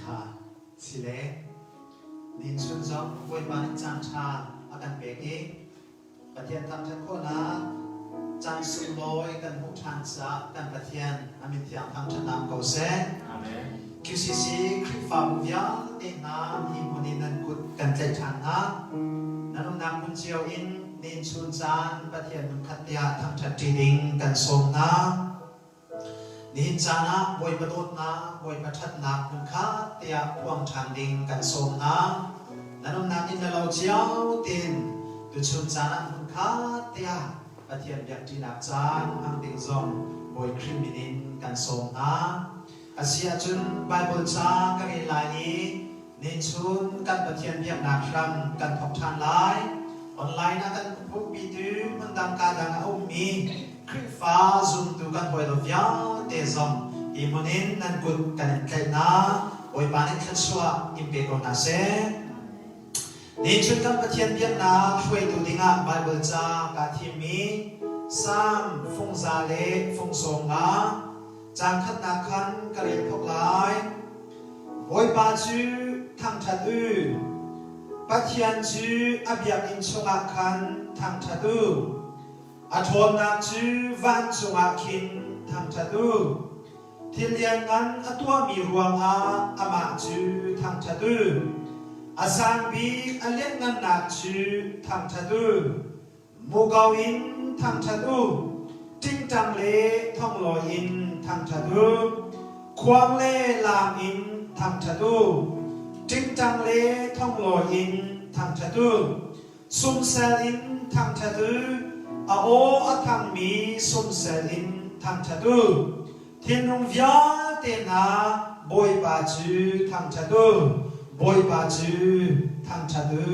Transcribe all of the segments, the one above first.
kha si le nin chun zong Bawipa nih caan ṭha a kan pek i Pathian thangṭhat khawhnak caan sunglawi kan hmuh ṭhan caah kan Pathian a min thiang thangṭhatnak ko seh. Amen. QCC Khrihfabu vialte hna hi hmun in nan kut kan tlaih ṭhan hna. Nan umnak hmun cio in nin chun caan Pathian hmunkhat tiah thangṭhat ṭi ding kan sawm hna. Nihin caan ah Bawipa dawtnak, Bawipa ṭhatnak hmunkhat tiah phuang ṭhan ding kan sawm hna. Nan umnak inn le lo cio tein tuchun caan ah hmunkhat tiah Pathian biakṭinak caan hmang ding zong Bawi Khrih min in kan sawm hna. A si ahcun Baibal ca ka rel lai i Nichun kan Pathian biaknak hram kan thawk ṭhan lai. Online ah kan pumpitu hmundang kadang a ummi Khrihfa zumtu kan hawilo vialte zong hi hmun in nan kut kan in tlaih hna. Bawipa nih thluachuah in pe ko hna seh. Nichun kan Pathian biaknak hruaitu dingah Baibal ca kaa thimmi Salm fungza le fung 50 caan khatnak khan ka rel thawk lai. Bawipa cu thangṭhat u! Pathian cu a biakinn chungah khan thangṭhat u! A ṭhawnnak cu vancung ah khin thangṭhat u! Thil lianngan a tuahmi ruangah amah cu thangṭhat u! A sang bik a lianhngannak cu thangṭhat u! Muko in thangṭhat u, ṭingṭang le thonglawi in thangṭhat u, khuang le laam in thangṭhat u, ṭingṭang le thonglawi in thangṭhat u, sumsel in thangṭhat u, a aw a thangmi sumsel in thangṭhat u. Thinlung vialte hna Bawipa cu thangṭhat u, Bawipa cu thangṭhat u.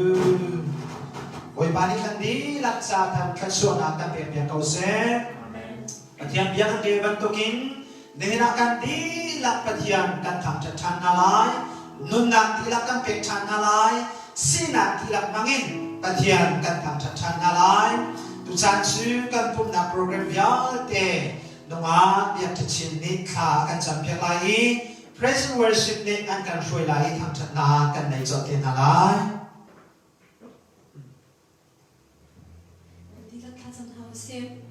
Bawipa nih kan dihlak ca than thluachuahnak kan pekpiak ko seh. Pathian bia kan rel bantukin nihin ah kan dihlak Pathian kan thangṭhat ṭhan hna lai. Nunnak dihlak kan pek ṭhan hna lai. Sinak dihlak hmangin Pathian kan thangṭhat ṭhan hna lai. Tucaan cu kan pumhnak program vialte Nungak Biak Ṭha nih thla a kan campiak lai i praise and worship nih an kan hruai lai i thangṭhatnak kan nei colh te hna lai. Dihlak thlacam hna usih.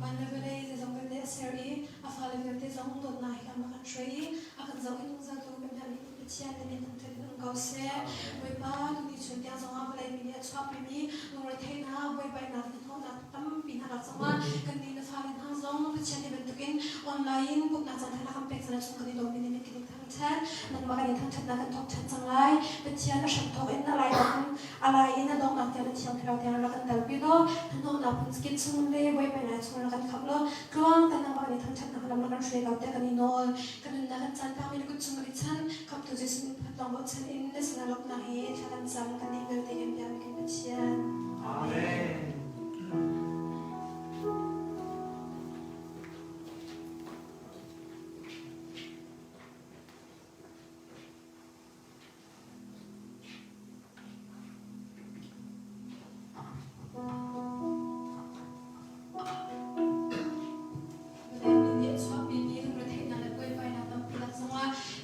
Van le vawlei zeizong vialte a ser i a fale vialte zong dawtnak he lam a kan hruai i a kan zoh i zungzaltu kan herhmi Pathian na min thangṭhat in um ko seh. Bawipa, tuni chun tiang zongah vawlei mi nih a chuahpimi lungretheihnak, buaibainak, hnahnawhnak tampi hna lak zongah kannih na fale hna zong Pathian hi bantukin online in pumhnak caan ṭha kan pek caan chung kan i lawm in kan i thangṭhat. Nangmah kan i thangṭhatnak kan thawk ṭhan cang lai. Pathian a hramthawk in a lai in a lai in a donghnak tiang na thiang thlarau tiang rak kan kalpi law hnahnawhnak phun chung le buaibainak chung rak kan khamh law tluang tein nangmah kan i thangṭhatnak lam rak kan hruai ko tiah kan i nawl. Kan nunnak kan caan tlangmi na kut chung kan i chan. Khamhtu Jesuh min pakhat lawng bochan in na sinah lawmhnak he thla kan cam. Kan nih vialte kan biakmi kan Pathian. Amen.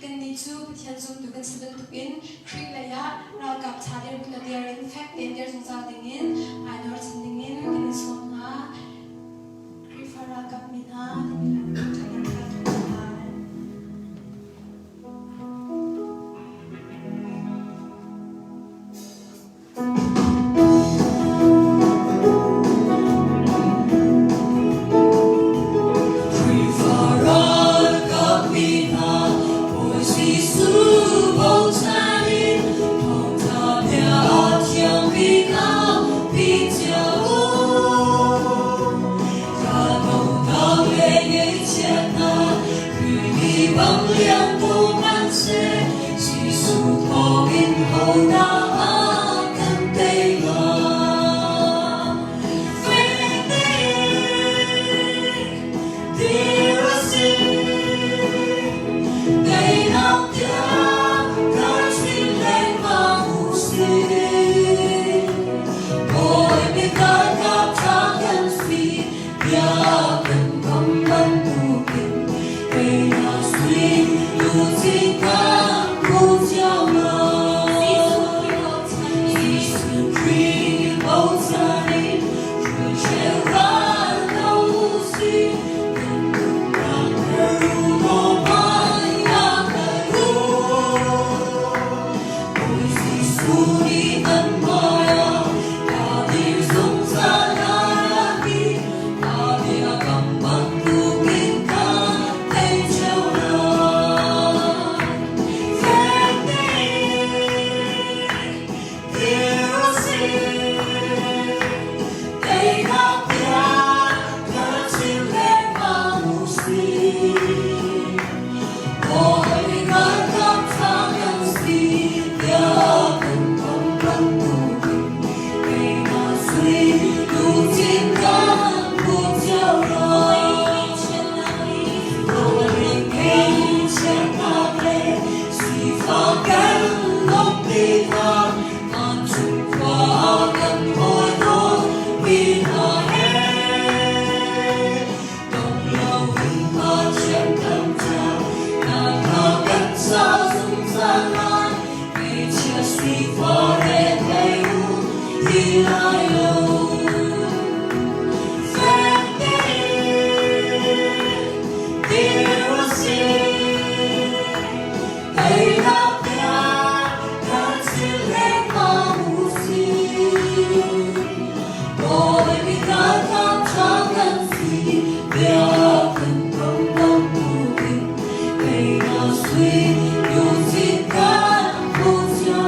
Kannih cu Pathian zumtu kan si bantukin Khrih lei ah ralkap ṭha dirhmun a dir in fek tein dir zungzal dingin hmainawr chin dingin kan in sawm hna. Khrihfa ralkap mi hna timi hla nih ṭhatnak kan hna. Khrihfa ralkap mi hna Bawi Jesuh bochan in thawngṭha bia a thiang bik ah pi cio u. Raldohnak le ngaihchiatnak Khrih nih bang liamtu hmanhseh Jesuh thawngin hodah a kan tei lai? Fek tein dir a si, teinak tiang kan sin lengmang u sih. Bawi kan kap kan si, bia kan kam bantukin kei na sui lucing kan pu. 随，如今看不见了。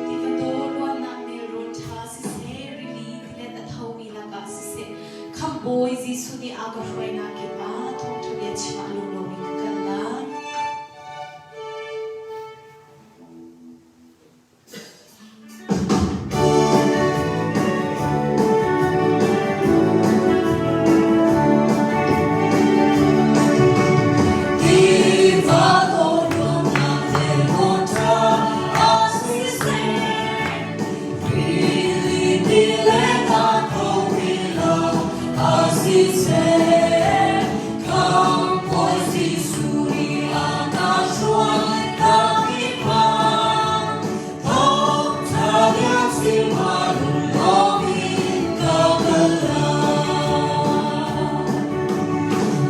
Tiva luannak nelrawn ṭha siseh, rili tilet a thomi lakah siseh, Khamhbawi Jesuh nih a ka hruainak kip ah thawngṭha bia chim ah lunglawm in ka kal lai. Tiva luannak nelrawn ṭha siseh, rili tilet a thomi lakah siseh, Khamhbawi Jesuh nih a ka hruainak kip ah thawngṭha bia chim ah lunglawm in ka kal lai.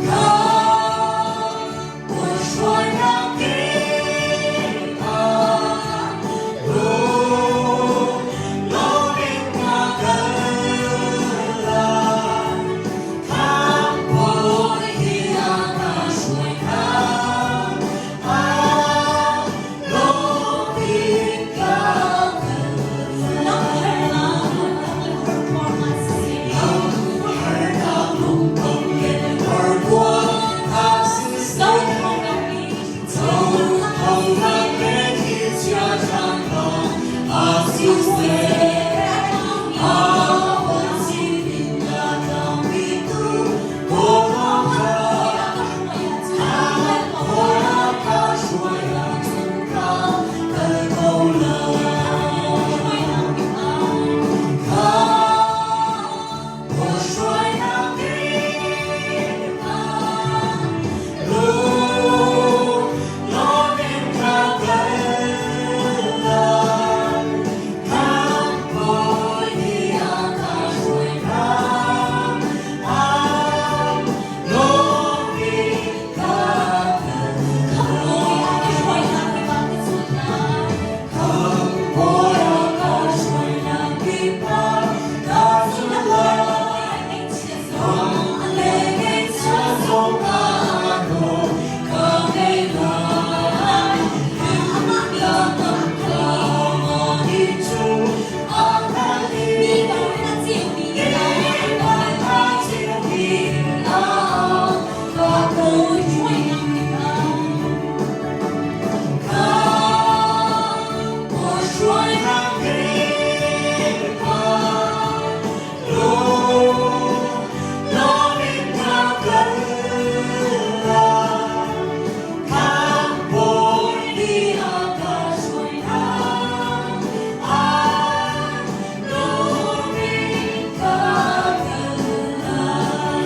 Khamhbawi hruainak kip ah lunglawm in ka kal lai. Khamhbawi nih a ka hruainak ah lawm in ka kal Lamharnak lai. lungdang le horkuang ah siseh, Lamharnak lungdong le horkuang ah siseh, lothlo mi Zothaunak le thilchia ṭhannak ah siseh, a sinin a tlangmi tu Kawlram Kawlram ka hruai ahcun ka kal ko lai. Kha hruainak kip ah lunglawm in ka kal lai. Khamhbawi nih a ka hruainak ah lawm in ka kal lai. Khamhbawi a ka hruainak kip ah ka zul lai. Le ngeihchia zong ah nawl ka ngei lai. Lam ka cu a kal i Tiva ciomi lam ka Khamhbawi kip ah lunglawm in ka kal lai. Khamhbawi nih a ka hruainak ah lawm in ka kal lai.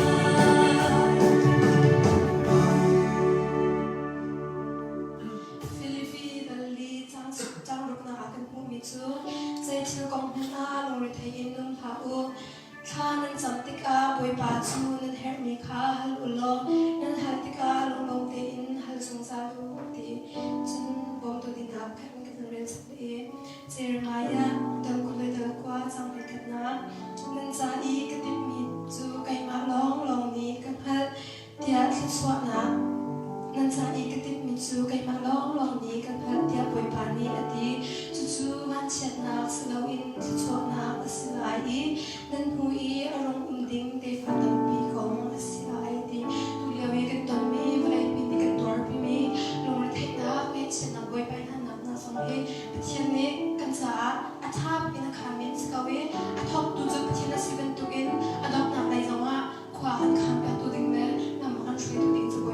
Filipi dal li cang ruknak ah kan hmuhmi cu zei thil kong hmanh ah lungrethei in um hlah u. Thla nan cam tikah Bawipa cu nan herhmi kha hal u law nan hal tikah lunglawm tein hal zungzal u ti. Cun bawmtu ding ah pakhat in kan rel chap i Jeremiah dal 20 le dal 9 cang voikhatnak nan ca i ka timhmi cu keimah lawnglawng nih ka hngalh tiah thluachuahnak nan ca i ka timhmi cu keimah lawnglawng nih ka hngalh tiah Bawipa nih a ti. Cucu vanchiatnak si loin thluachuahnak a si lai i nan hnu i a rung um ding tefa tampi kong a si lai a ti. Tulio i kan tonmi vawleipi nih kan tuarpimi lungretheihnak, ngaihchiatnak, Bawipa i hnanak hna zong hi Pathian nih kan caah a ṭha in a khanmi an si ko i a thawktu cu Pathian a si bantukin a donghnak lei zongah khua an khaan piaktu ding le lam a kan hruaitu ding cu Bawipa.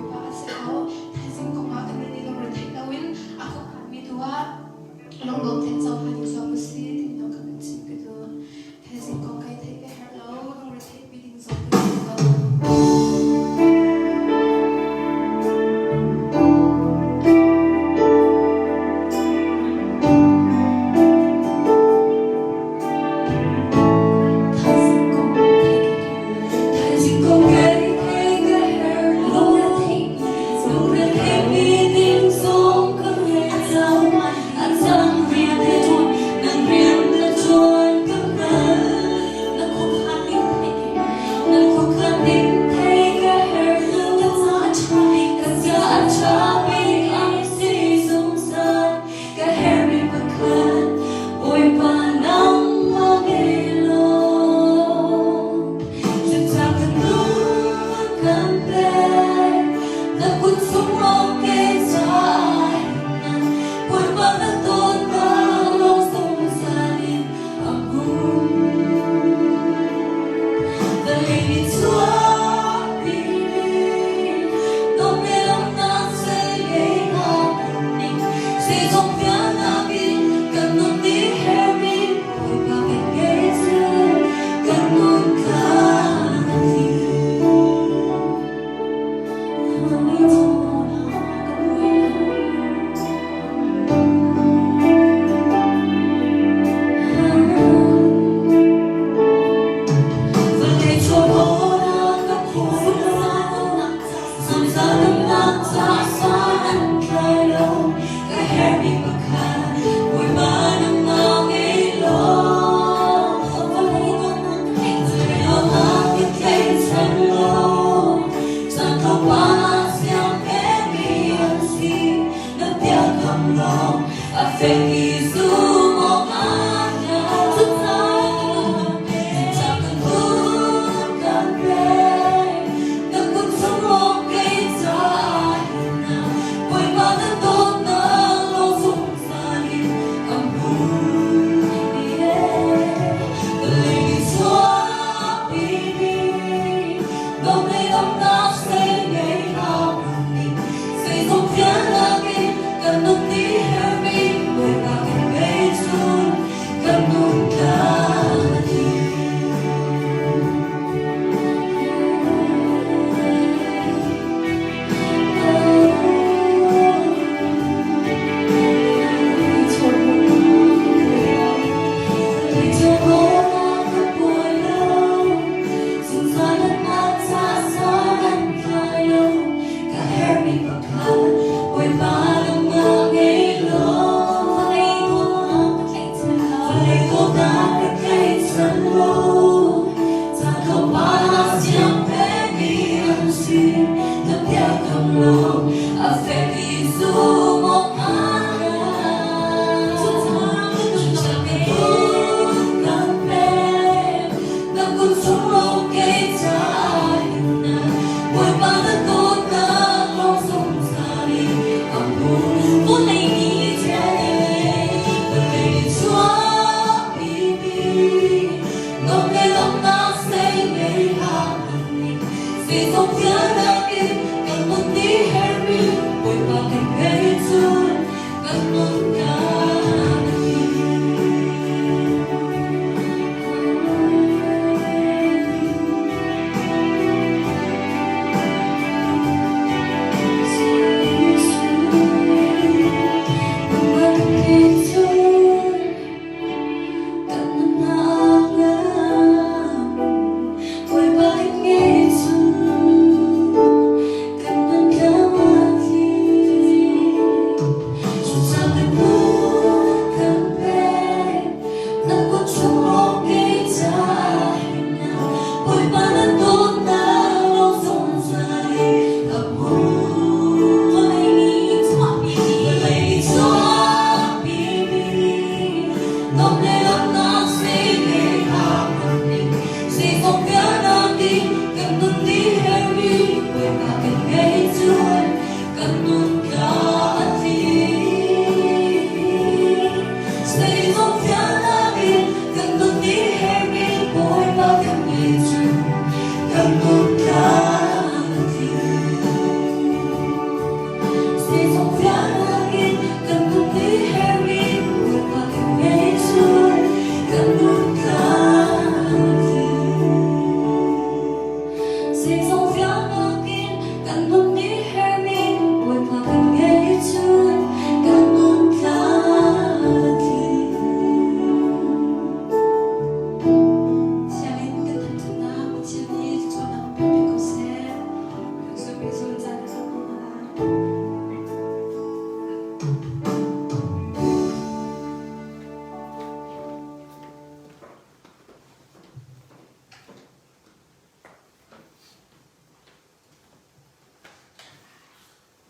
Sianginn kan thangṭhatnak Pathian nih thluachuahnak in pek ko seh. Kan zumh i zul caan kan hmu hna lai.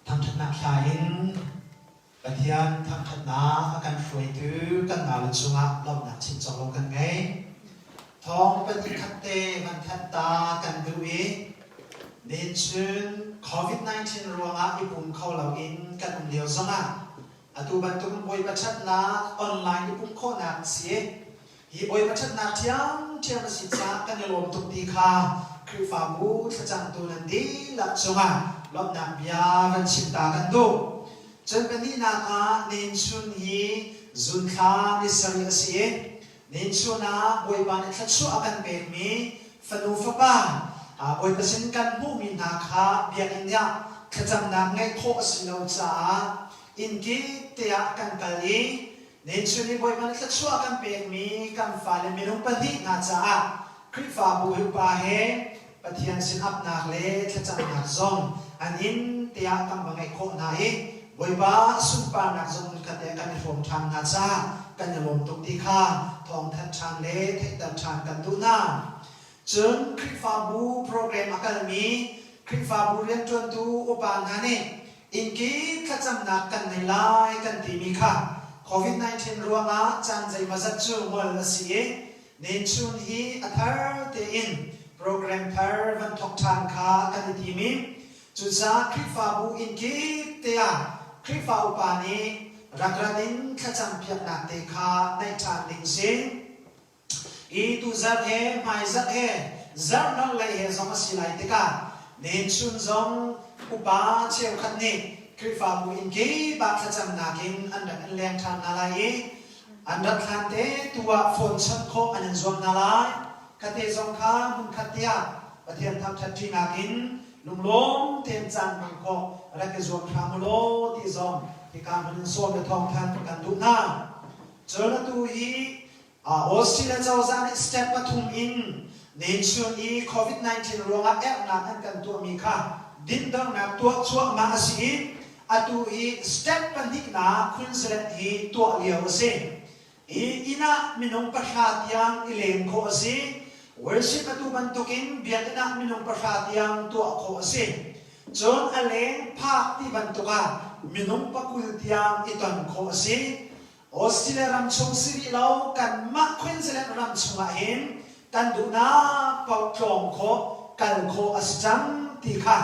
Thangṭhatnak hla in Pathian thangṭhatnak a kan hruaitu kan naule cungah lawmhnak chim cawk lo kan ngei. Thawng pahnih khat te van thanh ta kan duh i nichun COVID-19 ruangah i pum kho loin kan um lio zongah atu bantuk Bawipa ṭhatnak online i pumh khawhnak si. Hi Bawipa ṭhatnak ṭhiamṭhiam a si caah kan i lawm tuk ti kha Khrihfabu thlacamtu nan dihlak cungah lawmhnak bia van chim ta kan duh. Cun pahnihnak ah ninchun hi zunthla ni sarih a si i ninchun ah Bawipa nih thluachuah a kan pekmi fanu fapa Bawipa sin kan hmuhmi hna kha biakinn ah thlacamnak ngeih khawh a si lo caah inn kip te ah kan kal i Nichun i Bawipa nih thluachuah kan pekmi kan fale minung pahnih hna caah Khrihfabu hi upa he Pathian sin apnak le thlacamnak zong an inn tiah kan va ngeih khawh hna i Bawipa sunparnak zong hmunkhat te kan i hrawm ṭhan hna caah kan i lawm tuk ti kha thawngthanh ṭhan le theihter ṭhan kan duh hna. Cun Khrihfabu program a kalmi Khrihfabu rianṭuantu upa hna nih Innki thlacamnak kan nei lai kan timi kha COVID-19 ruangah caan zeimawzat cu ngol a si i ninchun hi a thar tein program thar van thawk ṭhan kha kan i tim i cucaah Khrihfabu inn kip te ah Khrihfa upa nih rak rat in thlacam piaknak te kha neih ṭhan ding si. Hi tuzarh he hmaizarh he zarhnak lei he zong a si lai tikah nenchun zong upa cheukhat nih Khrihfabu inn kip ah thlacamnak in an rak in leng ṭhan hna lai i an rat hlan te tu ah phone chawnh khawh an in zuam hna lai. Khate zong kha hmunkhat tiah Pathian thangṭhat ṭinak in lunglawm tein caan hmang khawh rak i zuam hram u law ti zong hika hmun in sawm le thawngthanh kan duh hna. Cun atu hi Australia cozah nih step pathum in nation i COVID-19 ruangah erhnak an kan tuahmi kha dindornak tuah cuahmah a si i atu hi step pahnihnak Queensland hi tuah lio a si. I inn ah minung pahra tiang i leng khawh a si. Worship atu bantukin biakinn ah minung pahra tiang tuah khawh a si. Cun a leng phak ti bantuk ah minung pakul tiang i ton khawh a si. Australia ram chung si rih lo kanmah Queensland ram chungah hin kan duhnak paoh tlawng khawh kal khawh a si cang ti kha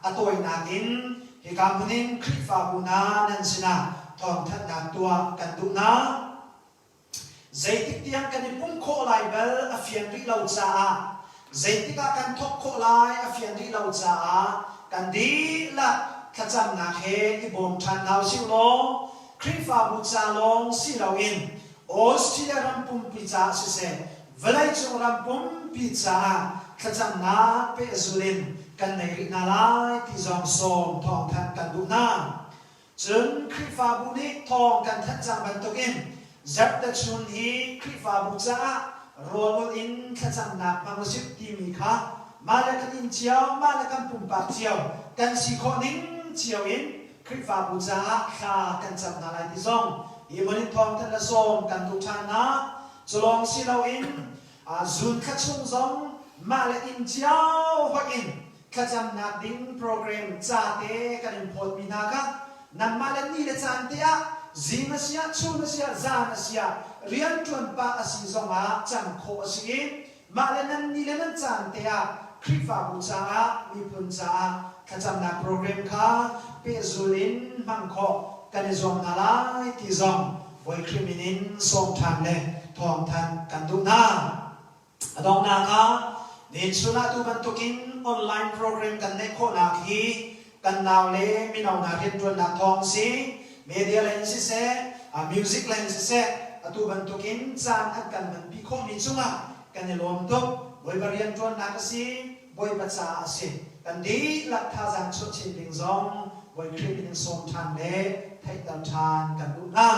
a tawinak in hika hmun in Khrihfabu hna nan sinah thawngthanhnak tuah kan duh hna. Zeitik tiang kan i pumh khawh lai bal a fian rih lo caah. Zeitik ah kan thawk khawh lai a fian rih lo caah kan dihlak thlacamnak he i bawm ṭhan hna usih law Khrihfabu ca lawng si loin Australia ram pumpi caah siseh vawleicung ram pumpi caah thlacamnak pehzul in kan nei rih hna lai ti zong sawm thawngthanh kan duh hna. Cun Khrihfabu nih thawng kan thanh cang bantukin zarhte chun hi Khrihfabu caah rawl ulh in thlacamnak hmang usih timi kha mah le kan inn cio, mah le kan pumpak cio, kan si khawh ning cio in Khrihfabu caah thla kan cam hna lai ti zong hi hmun in thawngthanh le sawm kan duh ṭhan hna. Cu lawng si loin zun thla chung zong mah le inn cio hoih in thlacamnak ding program ca te kan in phawtmi hna kha nangmah le ni le caan te ah zing a si ah chun a si ah zan a si ah rianṭuan pah a si zongah cam khawh a si i mah le nan ni le nan caan te ah Khrihfabu caah miphun caah thlacamnak program kha pehzul in hmang khawh kan i zuam hna lai ti zong Bawi Khrih min in sawm ṭhan le thawngthanh kan duh hna. A donghnak ah, nichun ah tu bantukin online program kan neih khawhnak hi kan naule mino hna rianṭuannak thawng si, media lei in siseh, music lei in siseh, atu bantukin caan an kan hmanpi khawhmi cungah kan i lawm tuk. Bawipa rianṭuannak a si, Bawipa caah a si. Kan dihlak thazaang chuah chin ding zong Bawi Khrih min in sawm ṭhan le theihter ṭhan kan duh hna.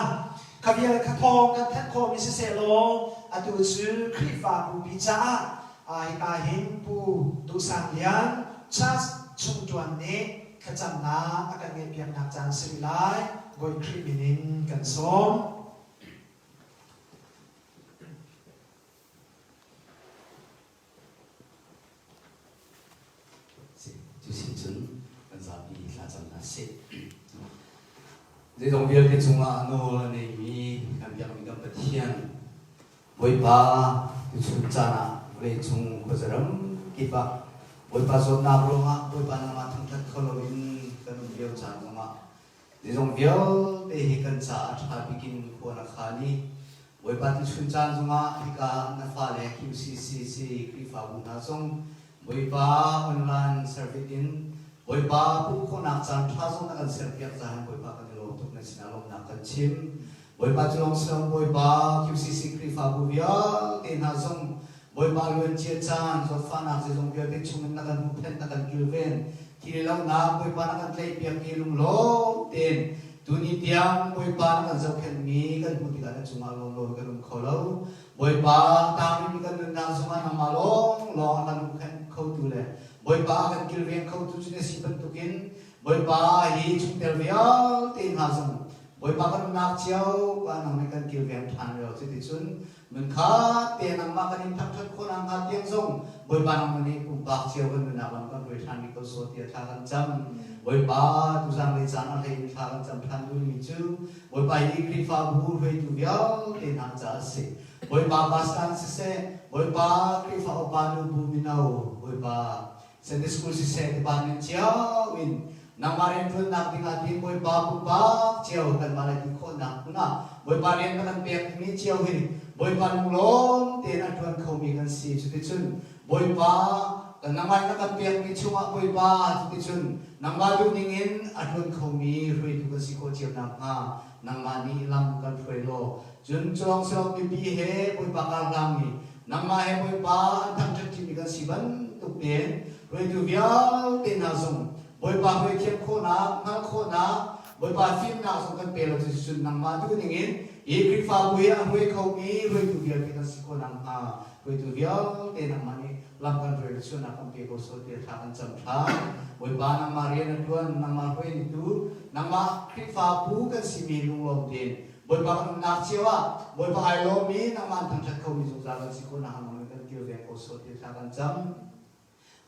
Kha vial kha thawng kan thanh khawhmi sisehlaw atu cu Khrihfabu pi caah hika hin Pu Duh Sang Lian Church chungṭuan nih thlacamnak a kan ngeihpiaknak caan si rih lai. Bawi Khrih min in kan sawm. Cu sin cun kan zapi thlacam hna sih. Zeizong vialte cungah nawl a neimi kan biakmi kan Pathian Bawipa tuchun caan ah vawleicung khuazaram kip ah Bawipa zawtnak ruangah Bawipa nangmah thangṭhat kho loin kan um lio caan zongah Zeizong vialte hi kan caah a ṭha bik in khua na khaan i Bawipa tuchun caan zongah hika na fale QCCC Khrihfabu hna zong Bawipa online service in Bawipa pumh khawhnak caan ṭha zong na kan serpiak caah Bawipa kan i lawm tuk na sinah lawmhnak kan chim. Bawipa cu lawng si lo Bawipa QCC Khrihfabu vialte hna zong Bawipa luancia caan zawtfahnak zeizong vialte chungin na kan huhphenh na kan kilven thi lonak Bawipa na kan tlaihpiak i lunglawm tein tuni tiang Bawipa na kan zohkhenhmi kan hmuh tikah na cungah lawm kan um kho lo. Bawipa tangmi kan nunnak zongah nangmah lawng lawng a kan huhphenh khotu le Bawipa a kan kilveng khotu cu na si bantukin Bawipa hi chungtel vialte hna zong Bawipa kan umnak cio pa nang nih kan kilveng ṭhan reo cuticun Munkhat te nangmah kan in thangṭhat khawh nakhnga tiang zong Bawipa nangmah nih pumpak cio kan nunnak lam kan hruai ṭhan rih ko sawh tiah thla kan cam. Bawipa tuzang lei caan a hlei in thla kan cam ṭhan duhmi cu Bawipa hi Khrihfabu hruaitu vialte hna caah a si. Bawipa pastor siseh, Bawipa Khrihfa upa nubu mino, Bawipa Sunday school siseh department cio in nangmah rianṭuannak dingah tiin Bawipa pumpak cio kanmah le ti khawhnak hmun ah Bawipa rian na kan pekmi cio hi Bawipa lunglawm tein a ṭuan khomi kan si. Cuticun Bawipa kan nangmah na kan pekmi chungah Bawipa cuticun nangmah duh ningin a ṭuan khomi hruaitu kan si khawh cio nakhnga nangmah nih lam kan hruai law cun culawng silawng mipi he Bawipa karhlangmi Nangmah he Bawipa an thangṭhat ṭimi kan si bantuk tein hruaitu vialte hna zong Bawipa hruaithiam khawhnak, hngalh khawhnak, Bawipa fimnak zong kan pe lo cuticun nangmah duh ningin hi Khrihfabu hi a hruai khomi hruaitu vialte kan si khawh nakhnga hruaitu vialte nangmah nih lam kan hruai sualnak kan pe ko sawh tiah thla kan cam ṭhan. Bawipa nangmah rian a ṭuan, nangmah hruaitu, nangmah Khrihfabu kan simi lunglawm tein Bawipa kan umnak cio ah Bawipa ai lawmmi nangmah an thangṭhat khomi zungzal kan si khawh nakhnga nang kan kilveng ko sawh ti thla kan cam.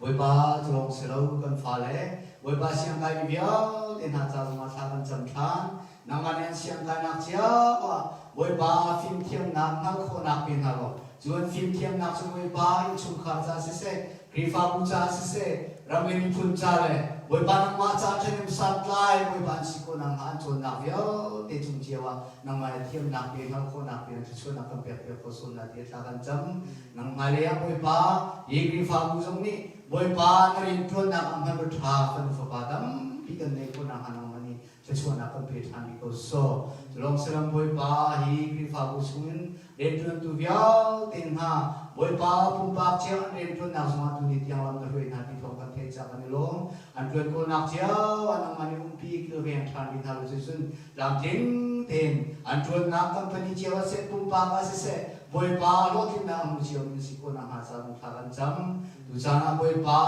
Bawipa cu lawng si lo kan fale Bawipa siangkaimi vialte hna ca zongah thla kan cam ṭhan. Nangmah nih an siangkainak cio ah Bawipa fimthiamnak hngalh khawhnak pe hna law cu an fimthiamnak cu Bawipa innchungkhar ca siseh. Khrihfabu caah siseh, ram le miphun ca le Bawipa nangmah ca ṭhahnem santlai Bawipa an si khawh nakhnga an cawnnak vialte cung cio ah nangmah le thiamnak pe hngalh khawhnak pe in thluachuahnak kan pekpiak ko sawm na ti thla kan cam. Nang hmailei ah Bawipa hi Khrihfabu zong nih Bawipa na rianṭuannak ah hmanrua ṭha fanu fapa tampi kan neih khawh nakhnga nangmah nih thluachuahnak kan pe ṭhan rih ko sawh. Culawng saram Bawipa hi Khrihfabu chungin rianṭuantu vialte hna Bawipa pumpak cio an rianṭuannak zongah tuni tiang lam na hruai hna ti thawng kan theih caah kan i lawm. An ṭuan kawlnak cio ah nangmah nih umpi kilveng ṭhan rih hna lo cucun tlamtling tein an ṭuannak company cio ah siseh pumpak ah siseh Bawipa hlawhtlinnak a hmu cio mi na si khawh nakhnga ca zong thla kan cam. Tucaan ah Bawipa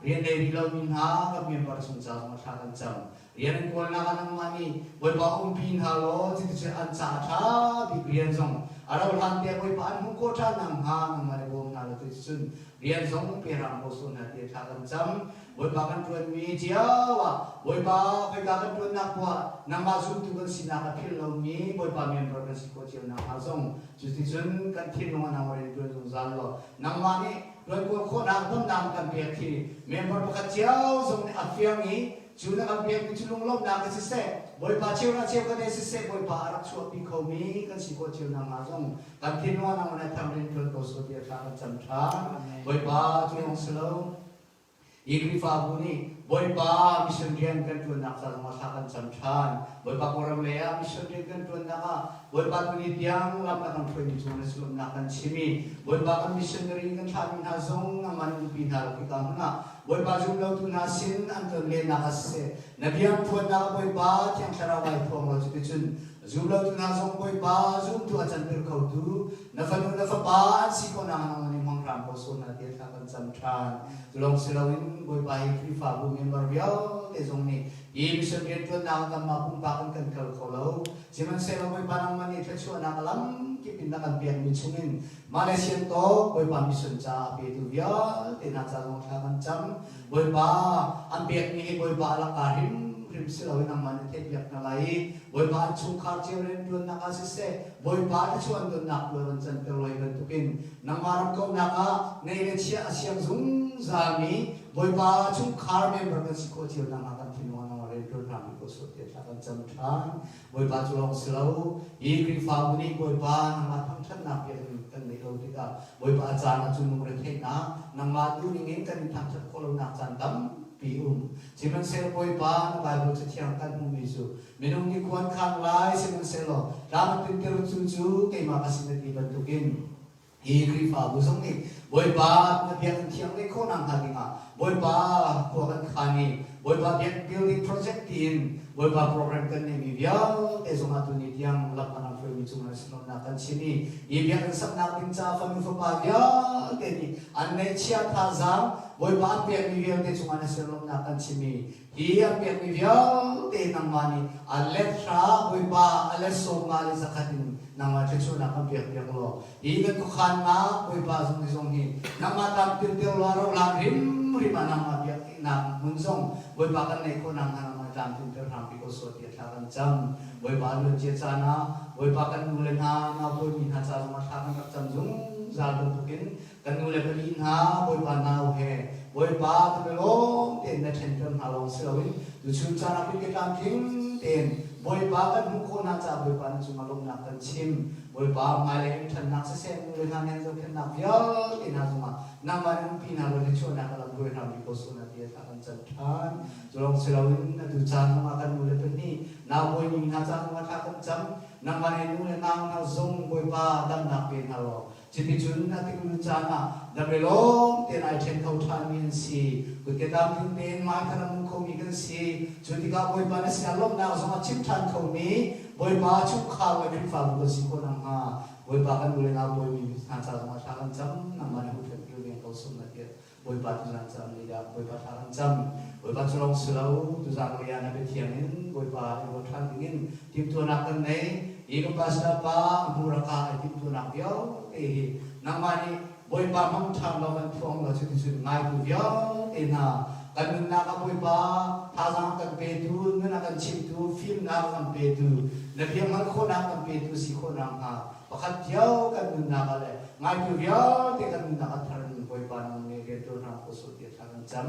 rian nei rih lomi hna kan member chung ca zongah thla kan cam. Rian an kawlnak ah nangmah nih Bawipa umpi hna law cuticun an ca a ṭha bik rian zong a rauh hlan tiah Bawipa an hmuh khawh ṭhan nakhnga nangmah nih bawm hna law cuticun rian zong pe hram ko sawh hna tiah thla kan cam. Bawipa kan ṭuanmi cio ah Bawipa khoika kan ṭuannak poah nangmah zumtu kan sinak a philh lomi Bawipa member kan si khawh cio nakhnga zong cuticun kan thinlung ah nangmah rian ṭuan zungzal law nangmah nih ṭuan kawl khawhnak damnak kan pek khi member pakhat cio zong nih a fiang i Cu na kan pekmi cu lunglawmhnak in siseh, Bawipa cheuhra cheukhat he siseh, Bawipa a rak chuahpi khomi kan si khawh cio nakhnga zong kan thinlung ah nangmah nih thang rianṭuan ko sawh tiah thla kan cam ṭhan. Bawipa cu lawng si lo. Hi Khrihfabu nih Bawipa mission rian kan ṭuannak ca zongah thla kan cam ṭhan. Bawipa Kawlram lei ah mission rian kan ṭuannak ah Bawipa tuni tiang lam na kan hruaimi cung na sullamnak kan chim i Bawipa kan missionary kan thlahmi hna zong nangmah nih umpi hna law khika hmun ah Bawipa zumlotu hna sin an tlonlennak ah siseh, na bia phuannak ah Bawipa Thiang Thlarau ai phuang law cuticun zumlotu hna zong Bawipa zumtu a canter khotu na fanu na fapa an si khawh nakhnga nangmah nih hmang hram ko sawh hna tiah thla kan cam ṭhan. Cu lawng si loin Bawipa hi Khrihfabu member vialte zong nih hi mission rianṭuannak ah kanmah pumpak in kan kal kho lo. Sihmanhsehlaw Bawipa nangmah nih thluachuahnak a lamkip in na kan pekmi chungin Malaysian tawk Bawipa mission caah a petu vialte hna ca zong thla kan cam. Bawipa an pekmi hi Bawipa a laka hrimhrim si loin nangmah nih theihpiak hna lai i Bawipa an chungkhar cio rianṭuannak ah siseh Bawipa thluachuah an donnak tuah an canter lai bantukin nangmah ram kauhnak ah nei le chiah a siang zungzalmi Bawipa chungkhar member kan si khawh cio nakhnga kan thinlung ah nangmah rianṭuan hram rih ko sawh tiah thla kan cam ṭhan. Bawipa cu lawng si lo, hi Khrihfabu nih Bawipa nangmah thangṭhatnak biakinn kan ngeih lo tikah Bawipa a caan ah cun lungretheihnak, nangmah duhning in kan in thangṭhat khawh lonak caan tampi um. Sihmanhsehlaw Bawipa na Baibal Cathiang kan hmuhmi cu minung nih khua an khaan lai, sihmanhsehlaw tlam a tlintertu cu keimah ka si na ti bantukin Hi Khrihfabu zong nih Bawipa na biakinn thiang ngeih khawhnak hnga dingah Bawipa khua kan khaan i Bawipa biak building project tiin Bawipa program kan neihmi vialte zongah tuni tiang lam kan rak hruaimi cungah sinawmnak kan chim i hi biakinn saknak ding caah fanu fapa vialte nih an neihchiah thazaang Bawipa an pekmi vialte cungah na sinawmnak kan chim i Hi an pekmi vialte nangmah nih a let hra Bawipa a let 50 le 100 in nangmah thluachuahnak kan pek piak law hi kan khuakhannak Bawipa zung zong hi nangmah tam tirter law rohlan hrimhrim ah nangmah biaknak hmun zong Bawipa kan neih khawh nakhnga nangmah tlam tinter hram pi ko sawh tiah thla kan cam. Bawipa luan cia caan ah Bawipa kan nu le hna nau pawimi hna ca zongah thla kan rak cam zungzal bantukin Kan nu le pali hna Bawipa nau he Bawipa kan i lawm tein na ṭhenter hna lawng si loin tuchun caan ah kutke tlamtling tein Bawipa kan hmuh khawh hna caah Bawipa na cungah lawmhnak kan chim. Bawipa hmailei in ṭhannak siseh nu le hna nih an zohkhenhnak vialte hna cungah nangmah nih umpi hna law thluachuahnak a lam hruai hram rih ko sawh na ti thla kan cam ṭhan. Cu lawng si loin atu caan zongah kan nu le pahnih nau bawimi hna caan zongah thla kan cam. Nangmah nih nu le nau hna zong Bawipa damnak pe hna law Cuticun a tiklu caan ah dam i lawm tein ai ṭhen kho ṭhanmi an si. Kutke tlamtling tein hmaikhat a hmu khomi kan si. Cu tikah Bawipa na sinah lawmhnak zong a chim ṭhan khomi Bawipa chungkhar le Khrihfabu kan si khawh nakhnga Bawipa kan u le nau bawimi hna ca zongah thla kan cam. Nangmah nih huhphenh kilveng ko sawm na tiah Bawipa tuzan cam ni dah Bawipa thla kan cam. Bawipa cu lawng si lo, tuzan lei ah na biathiang in Bawipa i ruat ṭhan dingin timhtuahnak kan nei. Hi ka pastor pa hmuraka ai timhtuahnak vialte hi nangmah nih Bawipa hmang ṭhan law kan thuang law cuticun ngaitu vialte hna kan nunnak ah Bawipa thazaang kan petu, nun a kan chimtu, fimnak a kan petu, na bia hngalh khawhnak kan petu si khawh nakhnga pakhat cio kan nunnak ah le ngaitu vialte kan nunnak a thar in Bawipa nang nih rian ṭuan hram. ko sawh tiah thla kan cam.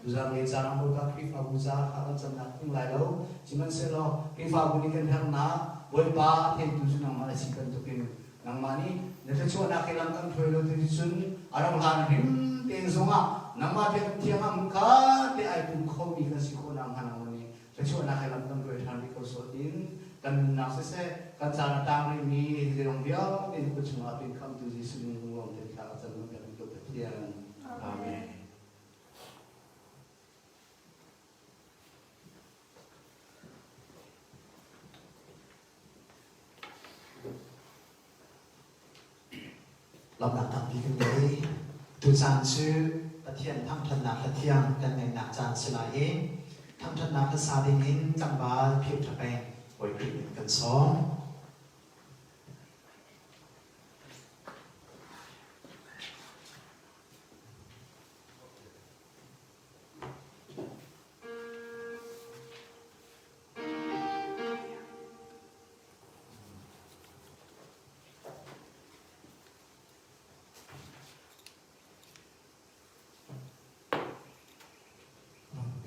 Tuzaan ni caan ah Bawipa Khrihfabu caah thla kan camnak phung lai lo. Sihmanhsehlaw Khrihfabu nih kan herhnak Bawipa a theitu cu nangmah na si bantukin nangmah nih na thluachuahnak he lam kan hruai lo tu cun a rauh hlan hrim tein zongah nangmah biakam thiang ah hmunkhat te ai pum khomi kan si khawh nakhnga nangmah nih thluachuahnak he lam kan hruai ṭhan rih ko sawh tiin kan nunnak siseh kan caan a tang rihmi zeizong vialte na kut chungah pin khamtu Jesuh min lunglawm tein thla ka cam na biakmi ko Pathian. Amen. Lawmhnak tampi kan ngei. Tucaan cu Pathian thangṭhatnak hla thiang kan ngeihnak caan si lai i thangṭhatnak hla sa dingin tlangval Philh Ṭha Peng Bawi Khrih min kan sawm.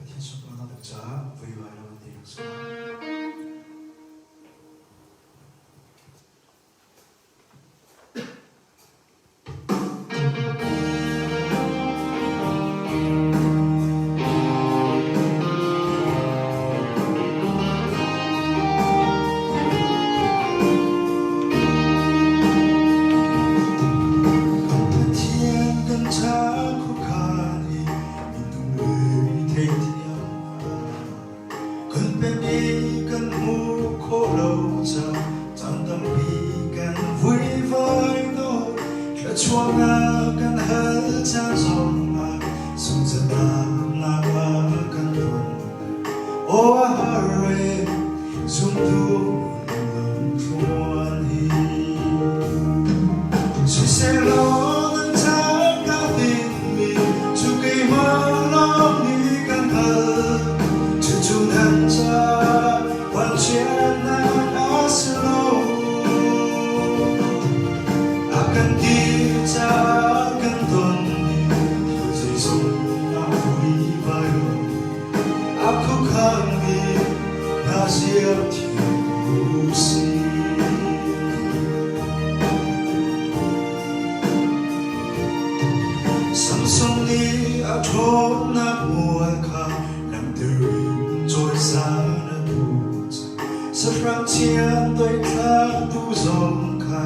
Pathian sunparnak ding caah vuivai lo an ti rak si lai. Pathian kan ca khuakhan i minung le theithiam Kan pek i kan hmuh khawh lo cang caan tampi kan vuivai tawn. Thluachuahnak kan hal caan zongah sunghzatlaknak ah kan ton. Aw a har e, zumtu lamthluan hi. Siselaw nan caan ka tinmi cu keimah lawng nih kan hngalh. Cucu nan ca vanchiatnak a si lo. A kan ti caah kan tonmi thil zeizong a vuivai lo. A khuakhanmi hna ziar thiam u sih. Samson nih a ṭhawnnak mual kha langhter in cawisan a duh. Sahrang thiang toithlaktu zong kha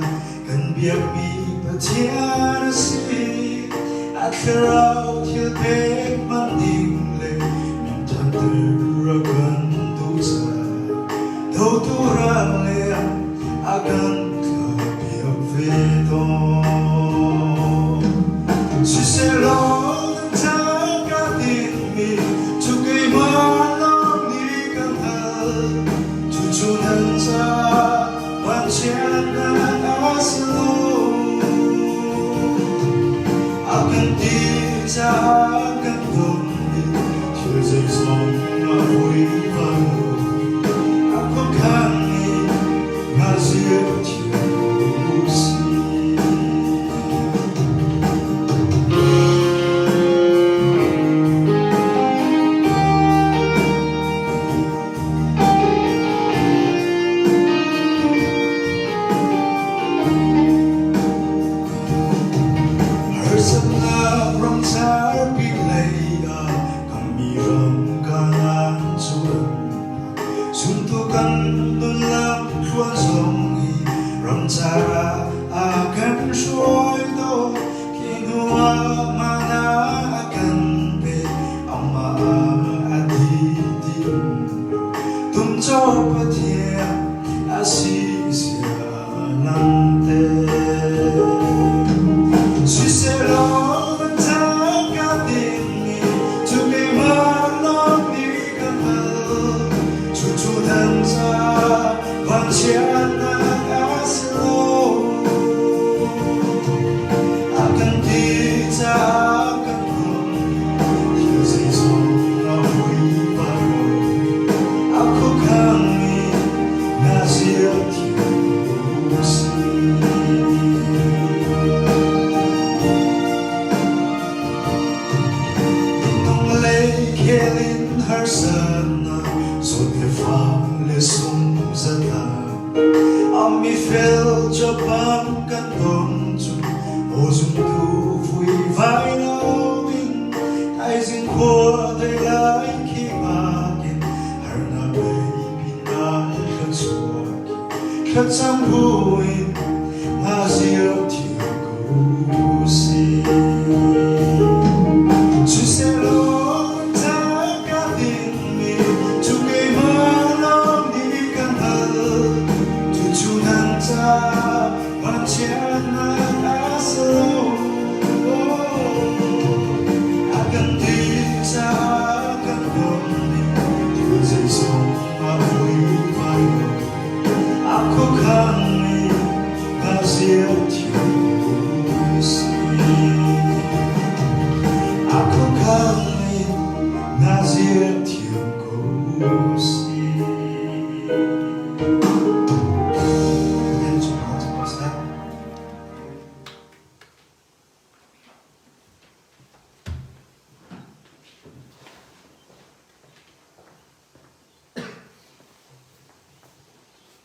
kan biakmi Pathian a si. A thlarau thil pek hman ding le min thanter a kan duh caah dotu ral le a kan thlahpiak ve tawn. Siselaw nan caan ka tinhmi cu keimah lawng nih kan hngalh. Cucu nan caah vanchiatnak a si lo. A kan ti caah kan tonmi thil zeizong. harsatnak zawt le fang le sung zatlang a mi fel Japan kan ton cu aw zumtu vui vai loin thaizing khua dei lai khi ngak in harnak lei pinah thluachuak thlacam buin nga zio thiam ko si. Siselaw ka dingmi cu keimah lawng nih ka hngalh. Cucu nan ca vanchiatnak a si lo. A kan ti caah kan bawmh thil zeizong a vuivai lo. A khuakhanmi ka zia thiam si. A khuakhanmi na zia thiam ko si. Pathian chungkhar cu ko seh.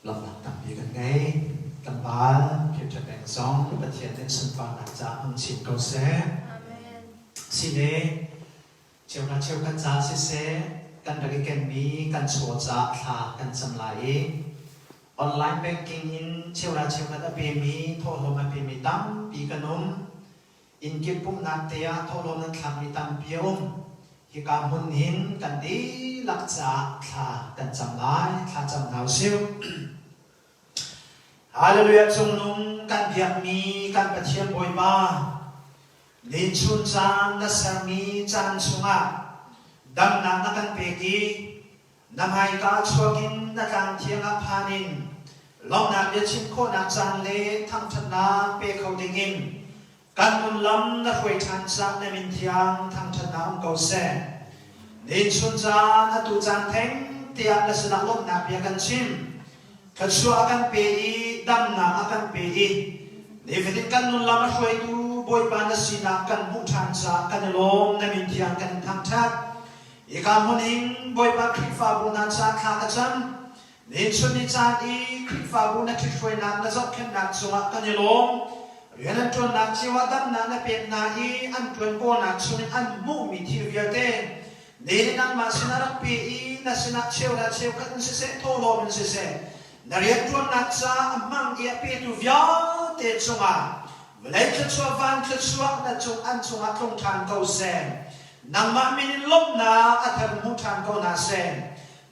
Lawmhnak tampi kan ngei. Tlangval Peter Peng zong Pathian nih sunparnak caah hmang chin ko seh. Amen. Sile cheukhat cheukhat ca siseh kan rak i kenmi kan chaw caah thla kan cam lai i online banking in cheuhra cheukhat a pemi thawhlawm a pemi tampi kan um. Innkip pumhnak te ah thawhlawm nan thlakmi tampi a um. Hika hmun hin kan dihlak caah thla kan cam lai. Thla cam hna usih. Hallelujah cungnung kan biakmi kan Pathian Bawipa, ninchun caan na sermi caan chungah damnak na kan pek i na hmaika chuak in na tlang thiang ah phan in lawmhnak biachim khawhnak caan le thangṭhatnak pe kho dingin Kan nun lam na hruai ṭhan cang na min thiang thangṭhatnak um ko seh. Ninchun caan atu caan theng tiah na sinah lawmhnak bia kan chim. Thluachuah a kan pe i damnak a kan pe i nifatin kan nun lam a hruaitu Bawipa na sinak kan hmuh ṭhan caah kan i lawm na min thiang kan in thangṭhat. Hika hmun in Bawipa Khrihfabu hna caah thla ka cam. Nichun ni caan i Khrihfabu na ṭhithruainak na zohkhenhnak cungah kan i lawm. Rian an ṭuannak cio ah damnak na pek hna i an ṭuan kawlnak chungin an hmuhmi thil vialte ni nih nangmah sinah rak pe i na sinah cheuhra cheukhat in siseh thawhlawm in siseh na rianṭuannak caah a hmang i a petu vialte cungah vawlei thluachuah van thluachuah na cung an cungah tlung ṭhan ko seh. Nangmah min in lawmhnak a thar hmu ṭhan ko hna seh.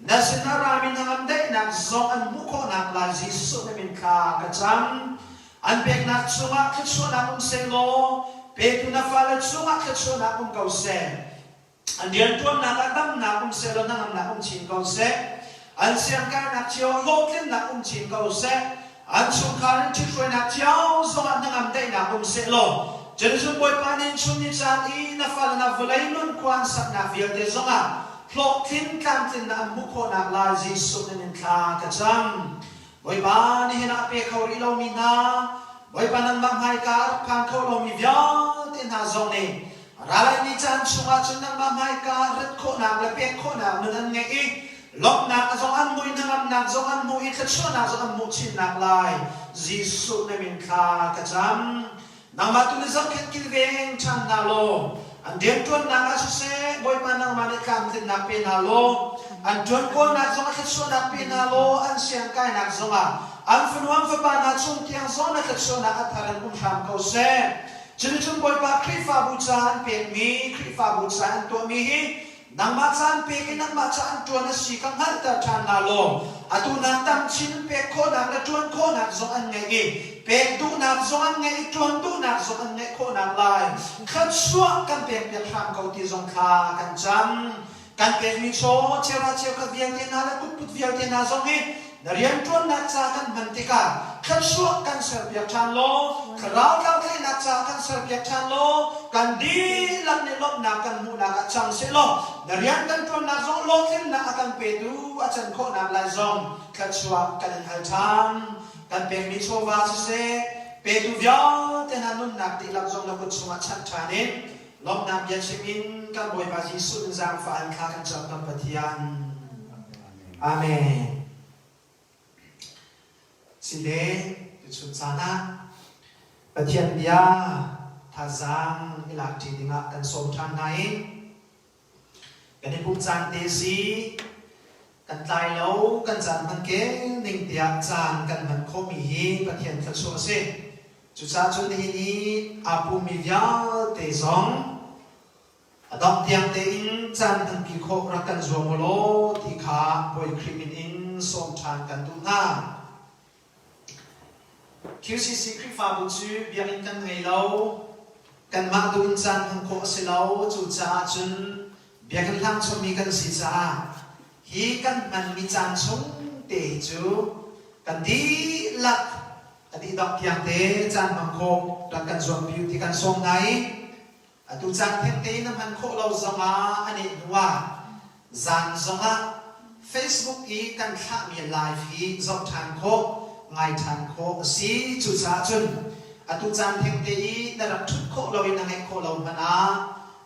Na sinah rami hnangam daihnak zong an hmuh khawhnak lai Jesuh na min thla ka cam. An peknak chungah thluachuahnak um seh law, petu na fale chungah thluachuahnak um ko seh. An rianṭuannak ah damnak um seh law hnangamnak um chin ko seh. An siangkainak cio ah hlawhtlinnak um chin ko seh. An chungkhar in ṭhithruainak cio zongah hnangam daihnak um seh law, Jerusalem Bawipa nih chun ni caan i na fale na vawlei nun khua an saknak vialte zongah hlawhtlin tlamtlinnak an hmuh khawhnak lai Jesuh min in thla ka cam. Bawipa nihin ah a pe kho rih lomi hna, Bawipa nangmah hmaika a rak phan kho lomi vialte hna zong nih ralai ni caan chungah cun nangmah hmaika rat khawhnak le pek khawhnak nun an ngeih i Lawmhnak zong an hmuh i hnangamnak zong an hmuh i thluachuahnak zong an hmuh chinnak lai. Jesuh na min thla ka cam. Nangmah tu nih zohkhenh kilveng ṭhan hna law, an rianṭuannak ah siseh, Bawipa nangmah nih tlamtlinnak pe hna law, an ṭuan kawlnak zong ah thluachuahnak pe hna law, an siangkainak zongah an fanu an fapa hna cung tiang zong na thluachuahnak a thar in um hram ko seh. Cuticun Bawipa Khrihfabu ca an pekmi, Khrihfabu ca an tuahmi hi Nangmah caan pek i nangmah ca an ṭuan a si kha hngalhter ṭhan hna law atu nak tam chin in pek khawhnak le ṭuan khawhnak zong an ngeih i pek duhnak zong an ngeih i ṭuan duhnak zong an ngeih khawhnak lai thluachuah kan pekpiak hram ko ti zong thla kan cam. Kan pekmi chaw cheuhra cheukhat vialte hna le kutput vialte hna zong hi Na rianṭuannak ca kan hman tikah thluachuah kan serpiak ṭhan law, thlarau tlangtlaihnak ca kan serpiak ṭhan law, kan dihlak nih lawmhnak kan hmuhnak ah cang sehlaw, na rian kan ṭuannak zong hlawhtlinnak a kan petu a can khawhnak lai zong thluachuah kan in hal ṭhan. Kan pekmi chawva siseh, petu vialte hna nunnak dihlak zong na kut chungah chanh ṭhan in lawmhnak bia chim in. kan Bawipa Jesuh in zaangfah in thla kan cam kan Pathian. Amen. Sile, tuchun caan ah Pathian bia thazaang i lak ṭi dingah kan sawm ṭhan hna i kan i pumh caan te si kan tlai lo kan caan hman kel ning tiah caan kan hman khawhmi hi Pathian thluachuah a si. Cucaah cun nihin i aa pummi vialte zong A dongh tiang tein caan hmanpi khawh rak kan zuam u law ti kha Bawi Khrih min in sawm ṭhan kan duh hna. QCC Khrihfabu cu biakinn kan ngei lo. Kanmah duh in caan hman khawh a si lo. Cucaah cun biakinn hlang chommi kan si caah hi kan hmanmi caan chung te hi cu kan dihlak a dih dongh tiang te caan hmang khawh rak kan zuampi u ti kan sawm hna i Atu caan thengte na hman khawh lo zongah a neh hnuah zan zongah Facebook i kan thlahmi live hi zoh ṭhan khawh, ngai ṭhan khawh a si. Cucaah cun atu caan thengte i na rak ṭhut khawh lo i na ngaih khawh lo hmanh ah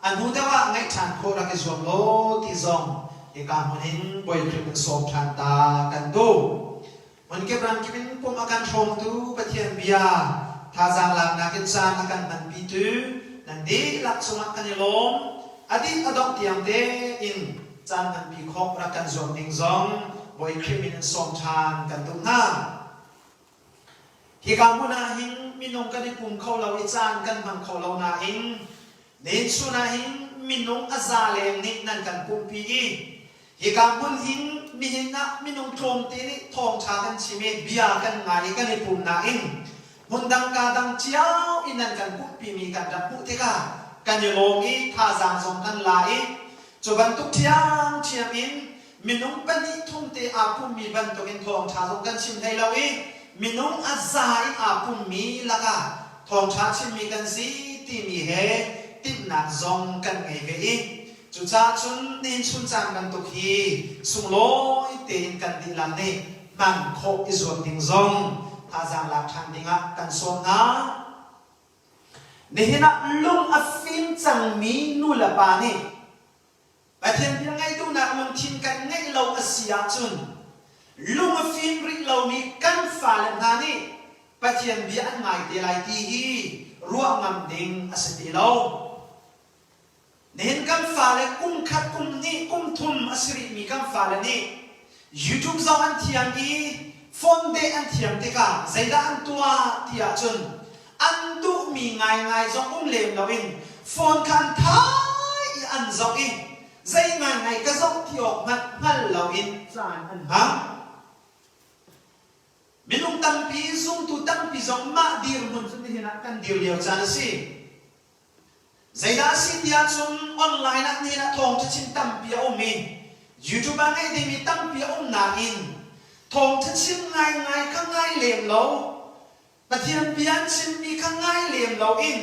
a hnu deuh ah ngaih ṭhan khawh rak i zuam law ti zong hika hmun in Bawi Khrih in sawm ṭhan ta kan duh. Hmunkip ramkip in pumh a kan hrawmtu Pathian bia thazaang laknak in caan a kan hmanpitu nan dihlak cungah kan i lawm. A dih a dongh tiang tein caan hmanpi khawh rak kan zuam ding zong Bawi Khrih min in sawm ṭhan kan duh hna. Hika hmun ah hin minung kan i pum kho lo i caan kan hmang kho lo nain nihin chun ah hin minung a za leng nih nan kan pumhpi i Hika hmun hin nihin ah minung tlawmte nih thawngṭha kan chim i bia kan ngai i kan i pum nain hmundang kaa dang cio in nan kan pumhpimi kan rak hmuh tikah kan i lawm i thazaang zong kan la i cu bantuk ṭhiamṭhiam in minung pahnih thum te aa pummi bantukin thawngṭha zong kan chim hlei lo i minung a za in aa pummi lakah thawngṭha chimmi kan si timi he timhnak zong kan ngei ve i Cucaah cun nihin chun caan bantuk hi sunglawi tein kan dihlak nih hman khawh i zuam ding zong thazaang lak ṭhan dingah kan sawm hna. Nihin ah lung a fim cangmi nu le pa nih Pathian bia ngaih duhnak lungthin kan ngeih lo a si ahcun lung a fim rih lomi kan fale hna nih Pathian bia an ngai te lai ti hi ruah ngam ding a si ti lo. Nihin kan fale kum khat, kum hnih, kum thum a si rihmi kan fale nih YouTube zong an thiam i phone deh an thiam tikah zeidah an tuah ti ahcun an duhmi ngaingai zong um lem loin phone kha an thai i an zoh i zei ngaingai ka zoh ti awk hmanh hngal loin caan an hmang. Minung tampi, zumtu tampi zong mah dirhmun cu nihin ah kan dir lio caan a si. Zeidah a si ti ahcun online ah nihin ah thawngṭha chim tampi a um i YouTube ah ngaih dingmi tampi a um nain thawngṭha chim ngaingai kha ngai lem lo, Pathian bia an chimmi kha ngai lem loin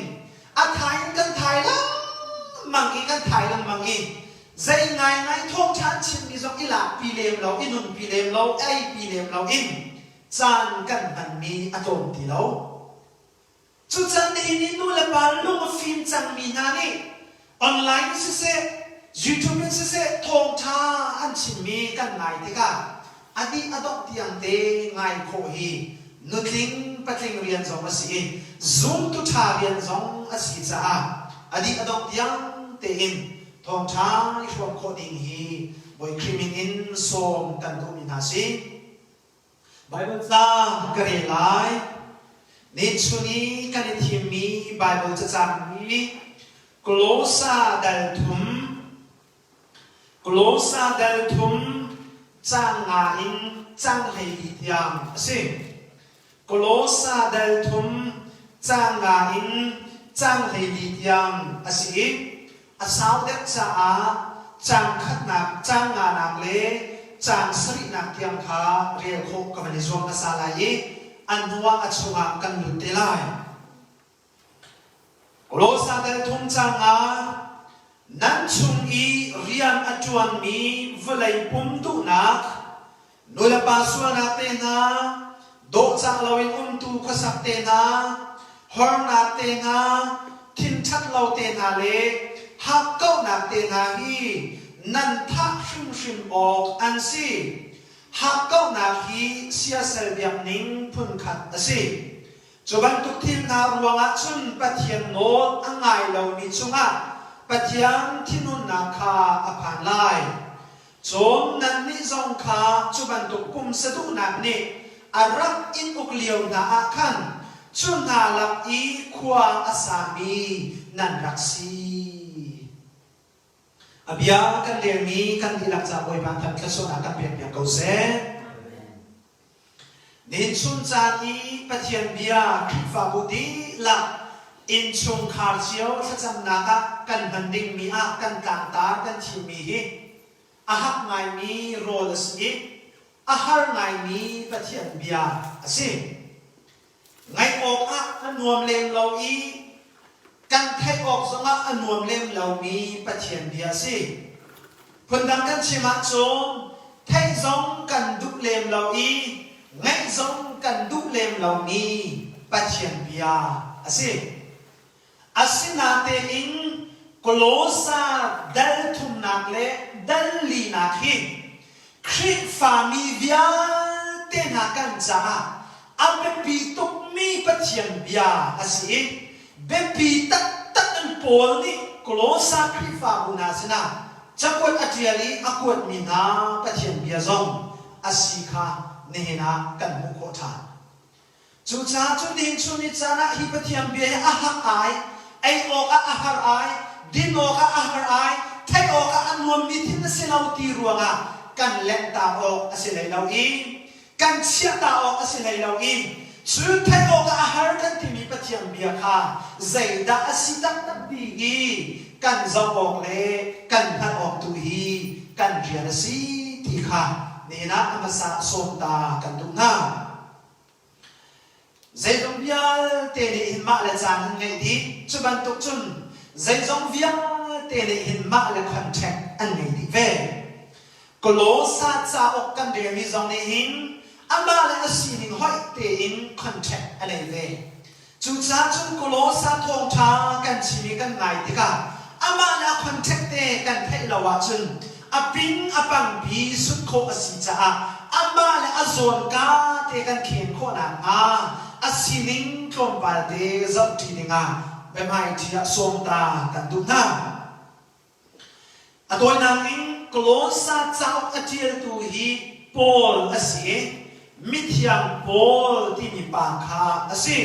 a thai in kan thai lengmang i kan thai lengmang i zei ngaingai thawngṭha an chimmi zong i lakpi lem lo, i nunpi lem lo, eipi lem loin caan kan hmanmi a tlawm ti lo. Cucan nihin i nu le pa lung a fim cangmi hna nih online in siseh, YouTube in siseh thawngṭha an chimmi kan ngai tikah a dih a dongh tiang te ngai khawh hi nutling patling rian zong a si i zumtu ṭha rian zong a si caah a dih a dongh tiang tein thawngṭha i hrawm khawh ding hi Bawi Khrih min in sawm kan duhmi hna si. Baibal ca ka rel lai. Nichun i kan i thimmi Baibal cacang hi Kolosa dal thum Kolosa dal thum caang nga in caang 14 tiang a si. Kolosa dal thum caang nga in caang 14 tiang a si i A sau deuh caah caang khatnak, caang nganak le caang sarihnak tiang kha rel khawh ka van i zuam hmasa lai i a hnuah a chungah kan lut te lai. Kolosa dal thum caang ah nan chung i rian a ṭuanmi vawlei pum duhnak Nulepa sualnak te hna, dawhcah loin umtu khuasak te hna, hornak te hna, thinṭhat lo te hna le Hakkauhnak te hna hi nan thah hrimhrim awk an si. Hakkauhnak hi siasal biakning phunkhat a si. Cu bantuk thil hna ruangah cun Pathian nawl a ngai lomi cungah Pathian thinhunnak kha a phan lai. Cun nannih zong kha cu bantuk pumsa duhnak nih a rak in uk lio hna ah khan cu hna lak i khua a sami nan rak si. A bia kan relmi kan dihlak ca Bawipa than thluachuahnak kan pekpiak ko seh. Nihin chun caan i Pathian bia Khrihfabu dihlak innchungkhar cio thlacamnak ah kan hman dingmi ah kan tlangtar kan thimmi hi a hak ngaimi rawl a si i a har ngaimi Pathian bia a si. Ngaih awkah a nuam lem lo i kan theih awk zongah a nuam lem lomi Pathian bia a si. Phundang kan chim ahcun theih zong kan duh lem lo i ngaih zong kan duh lem lomi Pathian bia a si. Asinatein Kolosa dal thumnak le dal linak hi Khrihfami vialte hna kan caah a biapi tukmi Pathian bia a si i biapi taktak in Paul nih Kolosa Khrihfabu hna sinah cakuat a ṭial i a kuatmi hna Pathian bia zong a si kha nihin ah kan hmuh khawh ṭhan. Cucaah cu nihin chun ni caan ah hi Pathian bia hi a hak ai, ei awkah a har ai, din awkah a har ai, theih awkah a nuammi thil a si lo ti ruangah kan lenhta awk a si hlei lo i kan chiahta awk a si hlei lo i cu theih awkah a har kan timi Pathian bia kha zeidah a si taktak ti hi kan zoh awk le kan hngalh awk tu hi kan rian a si ti kha nihin ah a hmasa sawm ta kan duh hna. Zeizong vialte nih hin mah le caan an ngeih dih. Cu bantuk cun zeizong vialte nih hin mah le contract an ngei dih ve. Kolosa cauk kan relmi zong nih hin amah le a sining hoih tein contract a nei ve. Cucaah cun Kolosa thawngṭha kan chim i kan ngai tikah amah le a contact te kan theih lo ahcun a ping a pangpi sut khawh a si caah amah le a zawnka te kan khen khawh nakhnga a sining tlawmpal te zohṭi dingah biahmaiṭhi ah sawm ta kan duh hna. A tawinak in Kolosa cauk a ṭialtu hi Paul a si i mithiang Paul timi pa kha a si.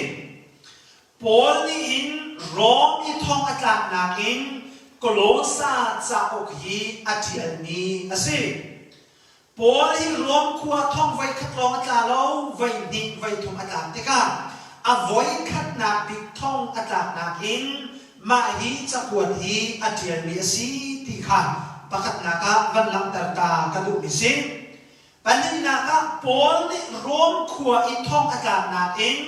Paul nih hin Rom i thong a tlaknak in Kolosa cauk hi a ṭialmi a si. Paul hi Rom khua thong voikhat lawng a tla lo, voihnih voithum a tlak tikah a voikhatnak bik thong a tlaknak in mah hi cakuat hi a ṭialmi a si ti kha pakhatnak ah van langhter ta ka duhmi si. Pahnihnak ah Paul nih Rom khua i thong a tlaknak in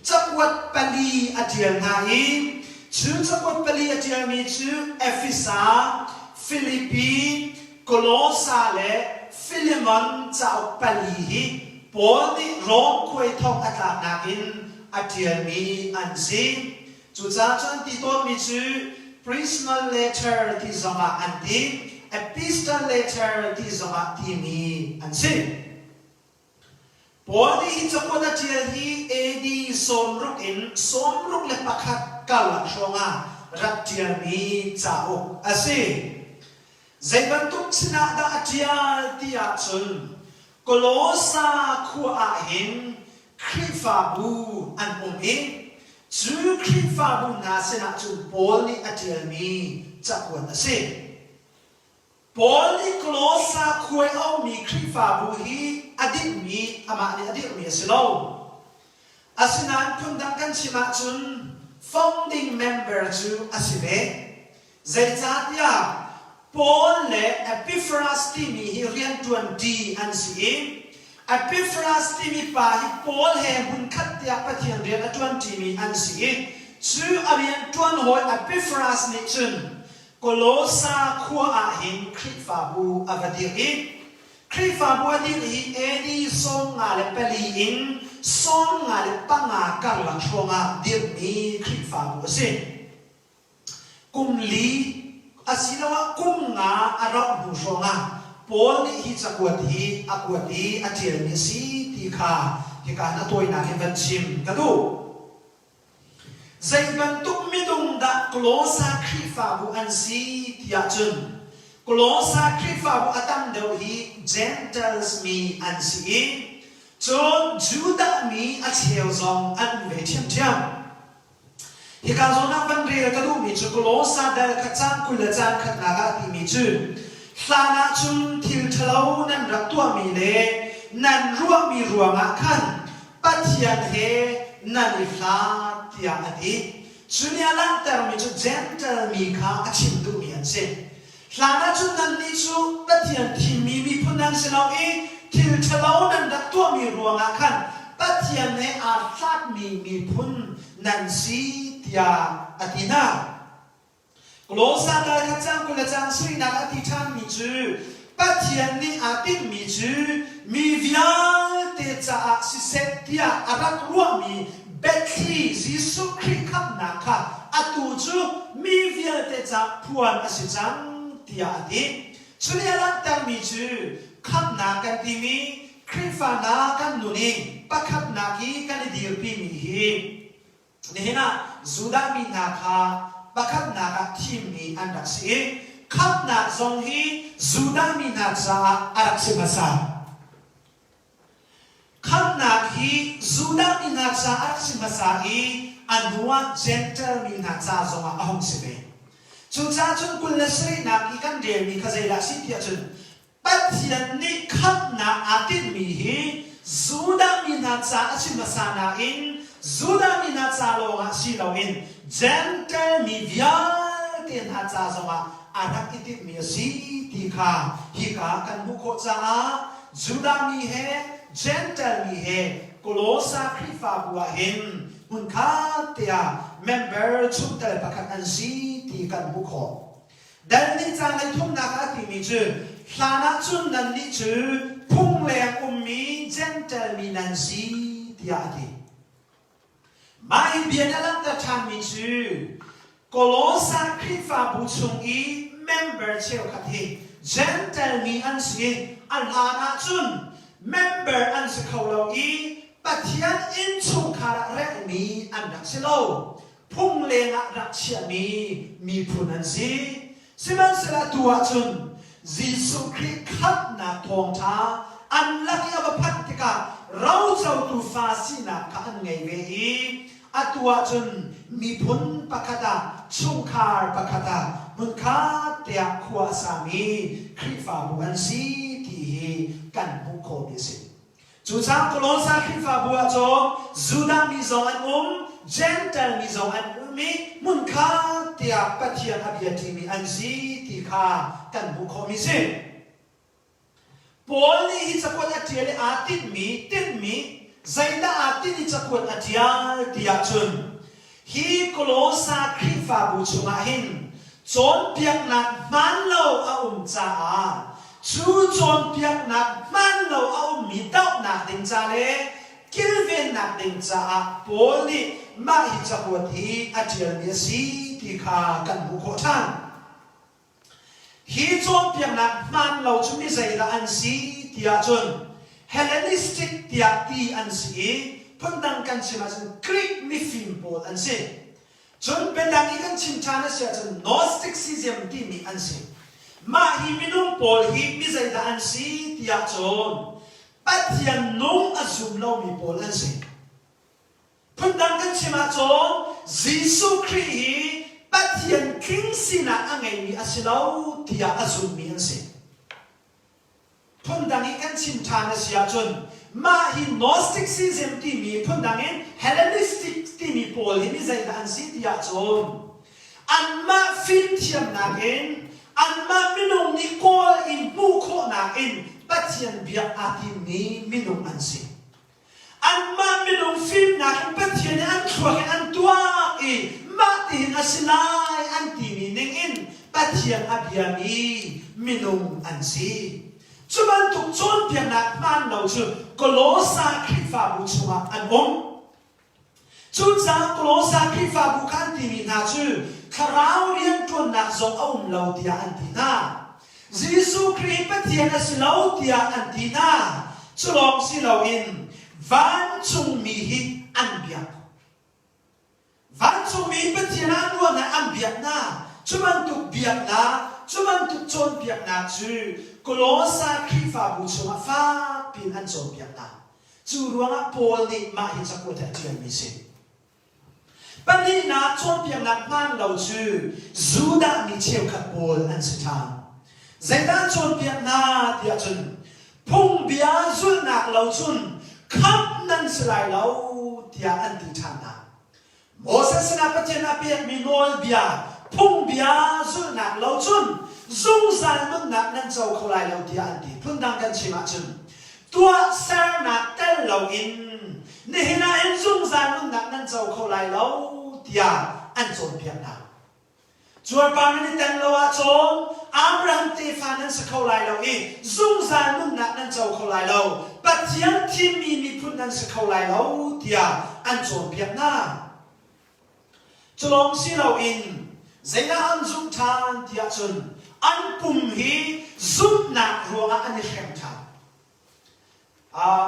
cakuat pali a ṭial hna i cu cakuat pali a ṭialmi cu Efesa, Filipi, Kolosa le Filemon cauk pali hi Paul nih Rom khuai thong a tlaknak in a ṭialmi an si. Cucaah cun an ti tawnmi cu Prismal letter ti zongah an ti, Epistle letter ti zongah timi an si. Paul nih hi cakuat a ṭial hi AD 60 in 61 karlak hrawngah rak ṭialmi cauk a si. Zei bantuk sinah dah a ṭial ti ahcun Kolosa khua ah hin Khrihfabu an um i cu Khrihfabu hna sinah cun Paul nih a ṭialmi cakuat a si. Paul nih Kolosa khua i a ummi Khrihfabu hi a dinhmi amah nih a dirhmi a si lo. Asinain phundang kan chim ahcun founding member cu a si ve. Zeicahtiah Paul le Epiphras timi hi rianṭuanṭi an si i Epiphras timi pa hi Paul he hmunkhat tiah Pathian rian a ṭuanṭimi an si i cu a rianṭuan hawi Epiphras nih cun Kolosa khua ah hin Khrihfabu a va dirh i Khrihfabu a dirh hi AD 54 in 55 karlak hrawngah dirhmi Khrihfabu a si. Kum li. Asiloah kum nga a rauh hnu hrawngah Paul nih hi cakuat hi a kuat i a ṭialmi a si ti kha hika hin a tawinak in van chim ka duh. Zei bantuk minung dah Kolosa Khrihfabu an si tiah cun Kolosa Khrihfabu a tam deuh hi Gentiles mi an si i cun Judah mi a cheu zong an um ve ṭhiamṭhiam. Hika zawn ah van rel ka duhmi cu Kolosa dal kha cang 20 le cang khatnak ah timi cu hlan ah cun thil ṭhalo nan rak tuahmi le nan ruahmi ruangah khan Pathian he nan i hlat tiah a ti. Cu nih a langhtermi cu Jentail mi kha a chim duhmi an si. Hlan ah cun nannih cu Pathian thimmi miphun nan si lo i thil ṭhalo nan rak tuahmi ruangah khan Pathian he aa hlatmi miphun nan si tiah a ti hna. Kolosa dal kha cang 20 le cang sarihnak a ti ṭhanmi cu Pathian nih aa tinhmi cu mi vialte caah siseh tiah a rak ruahmi biathli Jesuh Khrih khamhnak kha atu cu mi vialte caah phuan a si cang tiah a ti. Cu nih a langhtermi cu khamhnak kan timi Khrihfa hna kan nun i pakhatnak i kan i dirpimi hi Nihin ah Judah mi hna kha pakhatnak ah thimmi an rak si i khamhnak zong hi Judah mi hna caah a rak si hmasa. Khamhnak hi Judah mi hna caah a rak si hmasa i a hnuah Jentail mi hna ca zongah a hung si ve. Cucaah cun 27nak i kan relmi kha zeidah a si tiah cun Pathian nih khamhnak aa tinhmi hi Judah mi hna ca a si hmasa nain Judah mi hna ca lawngah si loin Jentail mi vialte hna ca zongah a rak i tinhmi a si ti kha hika kan hmuh khawh caah Judah mi he Jentail mi he Kolosa Khrihfabu ah hin hmunkhat te ah member chungtel pakhat an si ti kan hmuh khawh. Dal nih caang hleithumnak ah a timi cu hlan ah cun nannih cu phung leng ummi Jentail mi nan si tiah a ti. Mah hi bia nih a langhter ṭhanmi cu Kolosa Khrihfabu chung i member cheukhat hi Jentail mi an si i a hlan ah cun member an si kho lo i Pathian innchungkhar ah relhmi an rak si lo. phung lengah rak chiahmi miphun an si. Sihmanhsehlaw atu ahcun Jesuh Khrih khamhnak thawngṭha an lak i a va phanh tikah rocotu fa sinak kha an ngei ve i atu ahcun miphun pakhat ah chungkhar pakhat ah hmunkhat te ah khua a sami Khrihfabu an si ti hi kan hmuh khawhmi a si. Cucaah Kolosa Khrihfabu ah cun Judah mi zong an um, Jentail mi zong an um i hmunkhat tiah Pathian a bia ṭimi an si ti kha kan hmuh khawhmi si. Paul nih hi cakuat a ṭial i aa tinhmi, tinhmi, zeidah aa tinh i cakuat a ṭial ti ahcun Hi Kolosa Khrihfabu chungah hin cawnpiaknak hmaanlo a um caah cu cawnpiaknak hmaanlo a ummi dohnak ding ca le kilvennak ding caah Paul nih mah hi cakuat hi a ṭialmi a si ti kha kan hmuh khawh ṭhan. Hi cawnpiaknak hmaan lo cu mi zeidah an si ti ahcun Hellenistic tiah ti an si i phundang kan chim ahcun Greek mifim pawl an si. Cun biadang i kan chim ṭhan a si ahcun Gnosticism timi an si. Mah hi minung pawl hi mi zeidah an si ti ahcun Pathian nung a zum lomi pawl an si. Phundang kan chim ahcun Jesuh Khrih hi Pathian tling sinak a ngeimi a si lo tiah a zummi an si. Phundang i kan chim ṭhan a si ahcun mah hi Gnosticism timi phundang in Hellenistic timi pawl hi mi zeidah an si ti ahcun anmah fimthiamnak in anmah minung nih kawl in hmuh khawhnak in Pathian biak aa timmi minung an si. Anmah minung fimnak in Pathian nih an thluak in an tuak i mah tihin a si lai an timi ningin Pathian a biami minung an si. Cu bantuk cawnpiaknak hmaan lo cu Kolosa Khrihfabu chungah an um. Cucaah Kolosa Khrihfabu kha an timi hna cu. Thlarau rianṭuannak zong a um lo tiah an ti hna. Jesuh Khrih Pathian a si lo tiah an ti hna. Cu lawng si loin vancungmi hi an biak. Vancungmi Pathian ah an ruah hna, an biak hna. Cu bantuk biaknak, cu bantuk cawnpiaknak cu Kolosa Khrihfabu chungah fakpi in an cawnpiak hna. Cu ruangah Paul nih mah hi cakuat hi a ṭialmi a si. Pahnihnak cawnpiaknak hmaan lo cu Judah mi cheukhat pawl an si ṭhan. Zeidah an cawnpiak hna tiah cun phungbia zulhnak lo cun khamh nan si lai lo tiah an ti ṭhan hna. Moses sinah Pathian a pekmi nawlbia, phungbia zulhnak lo cun zungzal nunnak nan co kho lai lo tiah an ti. Phundang kan chim ahcun tuahsernak tel loin nihin ah hin zungzal nunnak nan co kho lai lo tiah an cawnpiak hna. Cuarpar nan i tel lo ahcun Abraham tefa nan si kho lai lo i zungzal nunnak nan co kho lai lo, Pathian thimmi miphun nan si kho lai lo tiah an cawnpiak hna. Culawng si loin zeidah an zumh ṭhan tiah cun an pum hi zumhnak ruangah an i hrem ṭhan.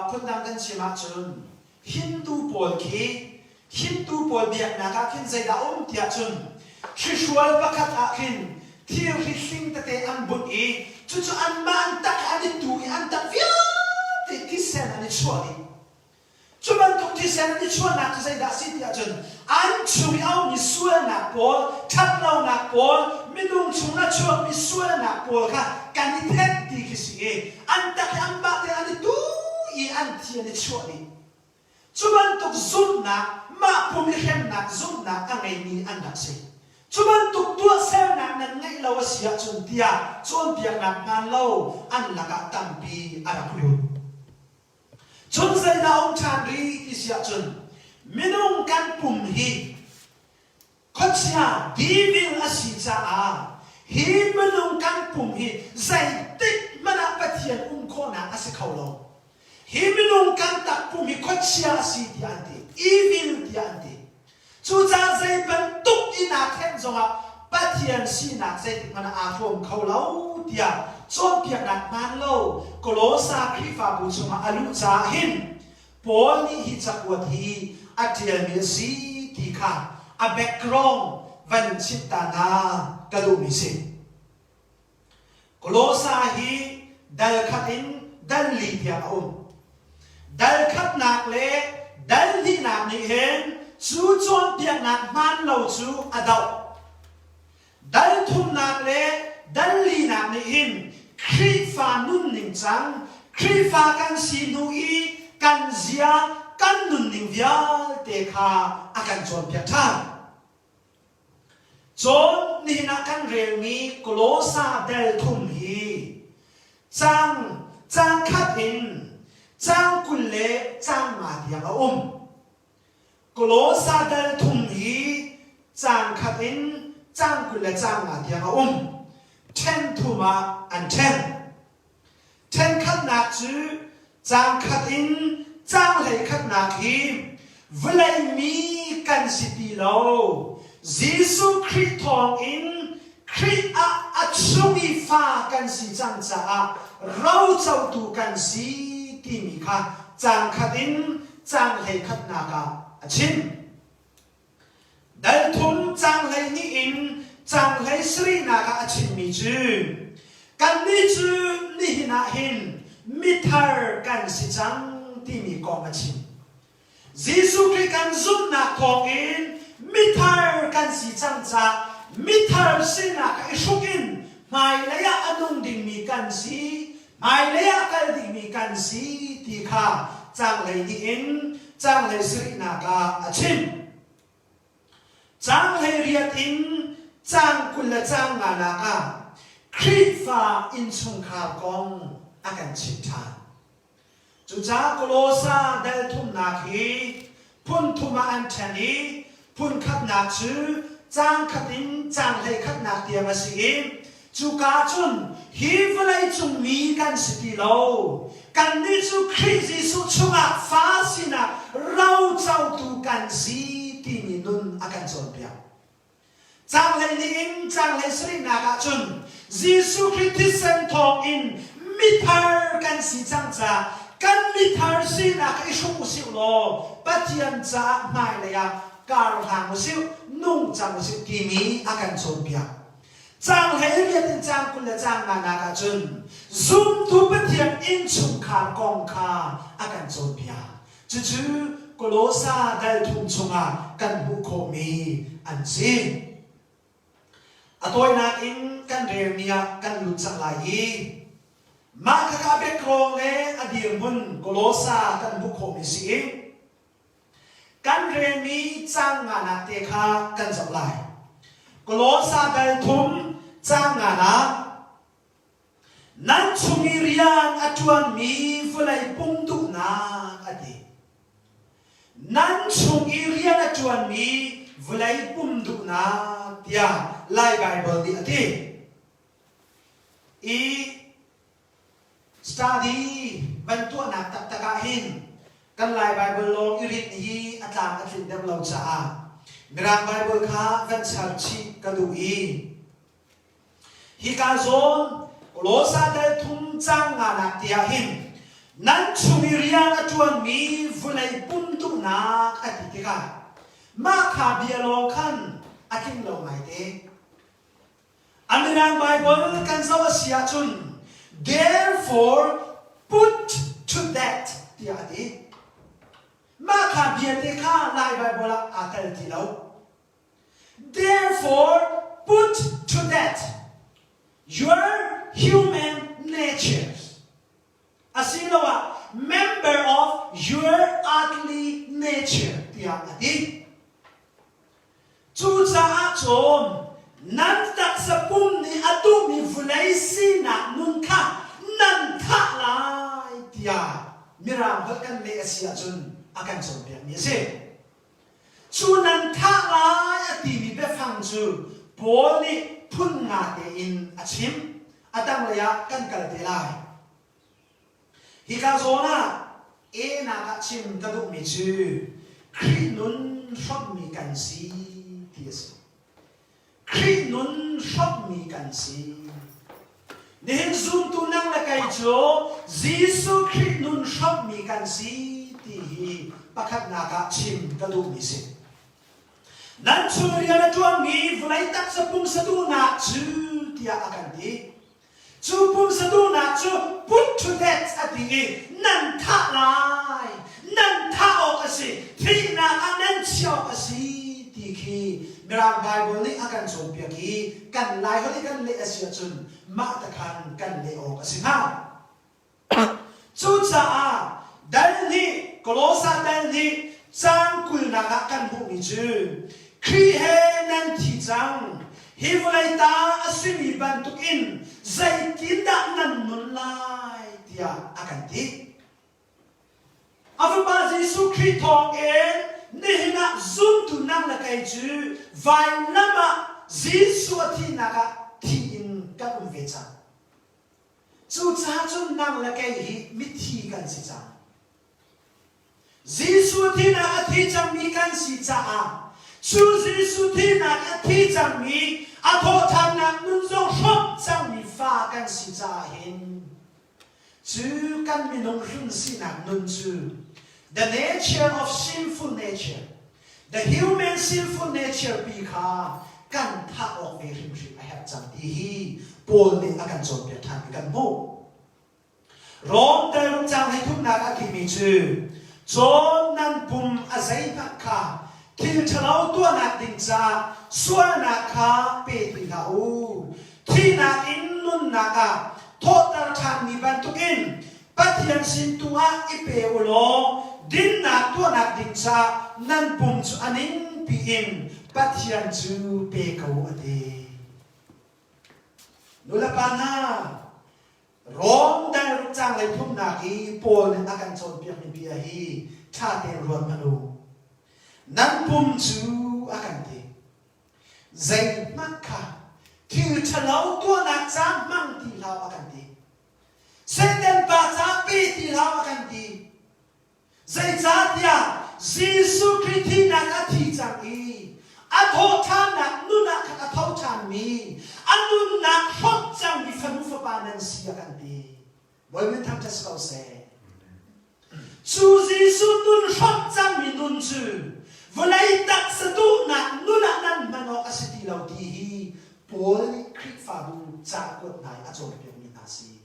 Phundang kan chim ahcun Hindu pawl khi Hindu pawl biaknak ah khin zeidah a um tiah cun hrihrual pakhat ah khin thirhri hling tete an bunh i cucu anmah an tak an i tu i an tak vialte thisen an i chuah dih. Cu bantuk thisen an i chuahnak cu zeidah a si tiah cun an chung i a ummi sualnak pawl, ṭhatlonak pawl, minung chung a chuakmi sualnak pawl kha kan i thenh ti khi si i an tak i anmah te an i tu i an thi an i chuah dih. Cu bantuk zumhnak, mah pum i hremnak zumhnak a ngeimi an rak si. Cu bantuk tuahsernak nan ngeih lo a si ahcun tiah cawnpiaknak hmaan lo an lakah tampi a rak lut. Cun zeidah a um ṭhan rih ti si ahcun minung kan pum hi khuachia devil a si caah hi minung kan pum hi zeitik hmanh ah Pathian um khawhnak a si kho lo. Hi minung kan takpum hi khuachia a si tiah an ti. Evil tiah an ti. Cucaah zei bantuk in aa thenh zongah Pathian sinak zeitik hmanh ah aa hrawm kho lo tiah cawnpiaknak hmaan lo Kolosa Khrihfabu chungah a luh caah hin Paul nih hi cakuat hi a ṭialmi a si ti kha a background van in chimh ta hna ka duhmi si. Kolosa hi dal khat in dal li tiang a um. Dal khatnak le dal hnihnak nih hin cu cawnpiaknak hmaan lo cu a doh. Dal thumnak le dal linak nih hin Khrihfa nunning cang, Khrihfa kan si hnu i kan zia, kan nunning vialte kha a kan cawnpiak ṭhan. Cun nihin ah kan relmi Kolosa dal thum hi caang caang khat in caang 20 le caang nga tiang a um. Kolosa dal thum hi caang khat in caang 20 le caang nga tiang a um. Ṭhen thum ah an ṭhen. Ṭhenkhatnak cu caang khat in caang hleikhatnak hi vawlei mi kan si ti lo. Jesuh Khrih thawngin Khrih ah a chung i fa kan si cang caah rocotu kan si timi kha caang khat in caang hleikhatnak ah a chim. Dal thum caang 12 in caang 17 ah a chimmi cu kannih cu nihin ah hin mithar kan si cang timi kong a chim. Jesuh Khrih kan zumhnak thawngin mithar kan si cang caah mithar sinak i hruk in hmailei ah a nung dingmi kan si, hmailei ah kal dingmi kan si ti kha caang 12 in caang 17 ah a chim. Caang 18 in caang 20 le caang nganak ah Khrihfa innchungkhar kong a kan chimh ṭhan. Cucaah Kolosa dal thumnak hi phun thum ah an ṭhen i phun khatnak cu caang khat in caang 11 tiang a si i cuka cun hi vawleicung mi kan si ti lo. Kannih cu Khrih Jesuh chungah fa sinak rocotu kan si timi nun a kan cawnpiak. Caang 12 in caang 17nak ah cun Jesuh Khrih thisen thawngin mithar kan si cang caah kan mithar sinak i hruk usih law Pathian caah hmailei ah kar hlang usih, nung cang usih timi a kan cawnpiak. Caang 18 in caang 20 le caang nganak ah cun zumtu Pathian innchungkhar kong kha a kan cawnpiak. Cucu Kolosa dal thum chungah kan hmuh khawhmi an si. A tawinak in kan relmi ah kan lut cang lai i mah khakha background le a dirhmun Kolosa kan hmuh khawhmi si i kan relmi caang nganak te kha kan zoh lai. Kolosa dal thum caang nganak Nan chung i rian a ṭuanmi vawlei pum duhnak a ti. Nan chung i rian a ṭuanmi vawlei pum duhnak tiah Lai Baibal nih a ti. I study van tuahnak taktak ah hin kan Lai Baibal lawng i rinh hi a tlam a tlin deuh lo caah Mirang Baibal kha van char chih ka duh i Hika zawn Kolosa dal thum caang nganak ti ah hin nan chung i rian a ṭuanmi vawlei pum duhnak a ti tikah mah kha bia lawng khan a tling lo ngaite. A Mirang Baibal kan zoh a si ahcun therefore put to death tiah a ti. Mah kha bia te kha Lai Baibal ah aa tel ti lo. Therefore, put to death your human natures. Asiloah member of your earthly nature tiah a ti. Cucaah cun nan taksa pum nih a duhmi vawlei sinak nun kha nan thah lai tiah Mirang holh kan leh a si ahcun a kan cawnpiakmi a si. Cu nan thah lai a timi biafang cu Paul nih phun nga tein a chim. A tanglei ah kan kal te lai. Hika zawn ah enak ah chim ka duhmi cu Khrih nun hrawmhmi kan si ti a si. Khrih nun hrawmhmi kan si. Nihin zumtu nang le kei cu Jesuh Khrih nun hrawmhmi kan si ti hi pakhatnak ah chim ka duhmi si. Nan chung rian a ṭuanmi vawlei taksa pumsa duhnak cu tiah a kan ti. Cu pumsa duhnak cu put to death a ti i nan thah lai, nan thah awk a si, thihnak ah nan chiah awk a si ti khi Mirang Baibal nih a kan cawnpiak i kan Laiholh i kan leh a si ahcun mah te khan kan leh awk a si hnga. Cucaah dal nih Kolosa dal nih caan kulnak ah kan hmuhmi cu Khrih he nan thi cang, hi vawlei ta a simi bantukin zeitindah nan nun lai tiah a kan ti. A Fapa Jesuh Khrih thawngin nihin ah zumtu nang le kei cu vainlam ah Jesuh a thihnak ah thi in kan um ve cang. Cucaah cun nang le kei hi mithi kan si cang. Jesuh thihnak a thi cangmi kan si caah cu Jesuh thihnak a thi cangmi a thawhṭhannak nun zong hrawmh cangmi fa kan si caah hin cu kan minung hlun sinak nun cu the nature of sinful nature the human sinful nature pi kha kan thah awk ve hrimhrim a herh cang ti hi Paul nih a kan cawnpiak ṭhan i kan hmuh. Rom dal caang hleithumnak a timi cu cawn nan pum a zeihmanh kha thil ṭhalo tuahnak ding caah sualnak kha pe ti hlah u. Thihnak in nunnak ah thawhter ṭhanmi bantukin Pathian sin tu ah i pe u law dinnak tuahnak ding caah nan pum cu a ningpi in Pathian cu pe ko a ti. Nulepa hna, Rom dal caang lei thumnak i Paul nih a kan cawnpiakmi bia hi ṭha tein ruat hmanh u. Nan pum cu a kan ti. Zeihmanh kha thil ṭhalo tuahnak ca hmang ti hlah a kan ti. Satan pa ca pe ti hlah a kan ti. Zeicahtiah Jesuh Khrih thihnak a thi cang i a. thawhṭhannak nun ah khan a tho ṭhanmi, a nunnak hrawmh cangmi fanu fapa nan si a kan ti. Bawi min thangṭhat si ko seh. Cu Jesuh nun hrawmh cangmi nun cu vawlei taksa duhnak nun ah nan hman awk a si ti lo ti hi Paul nih Khrihfabu ca a kuat hna i a cawnpiakmi hna a si.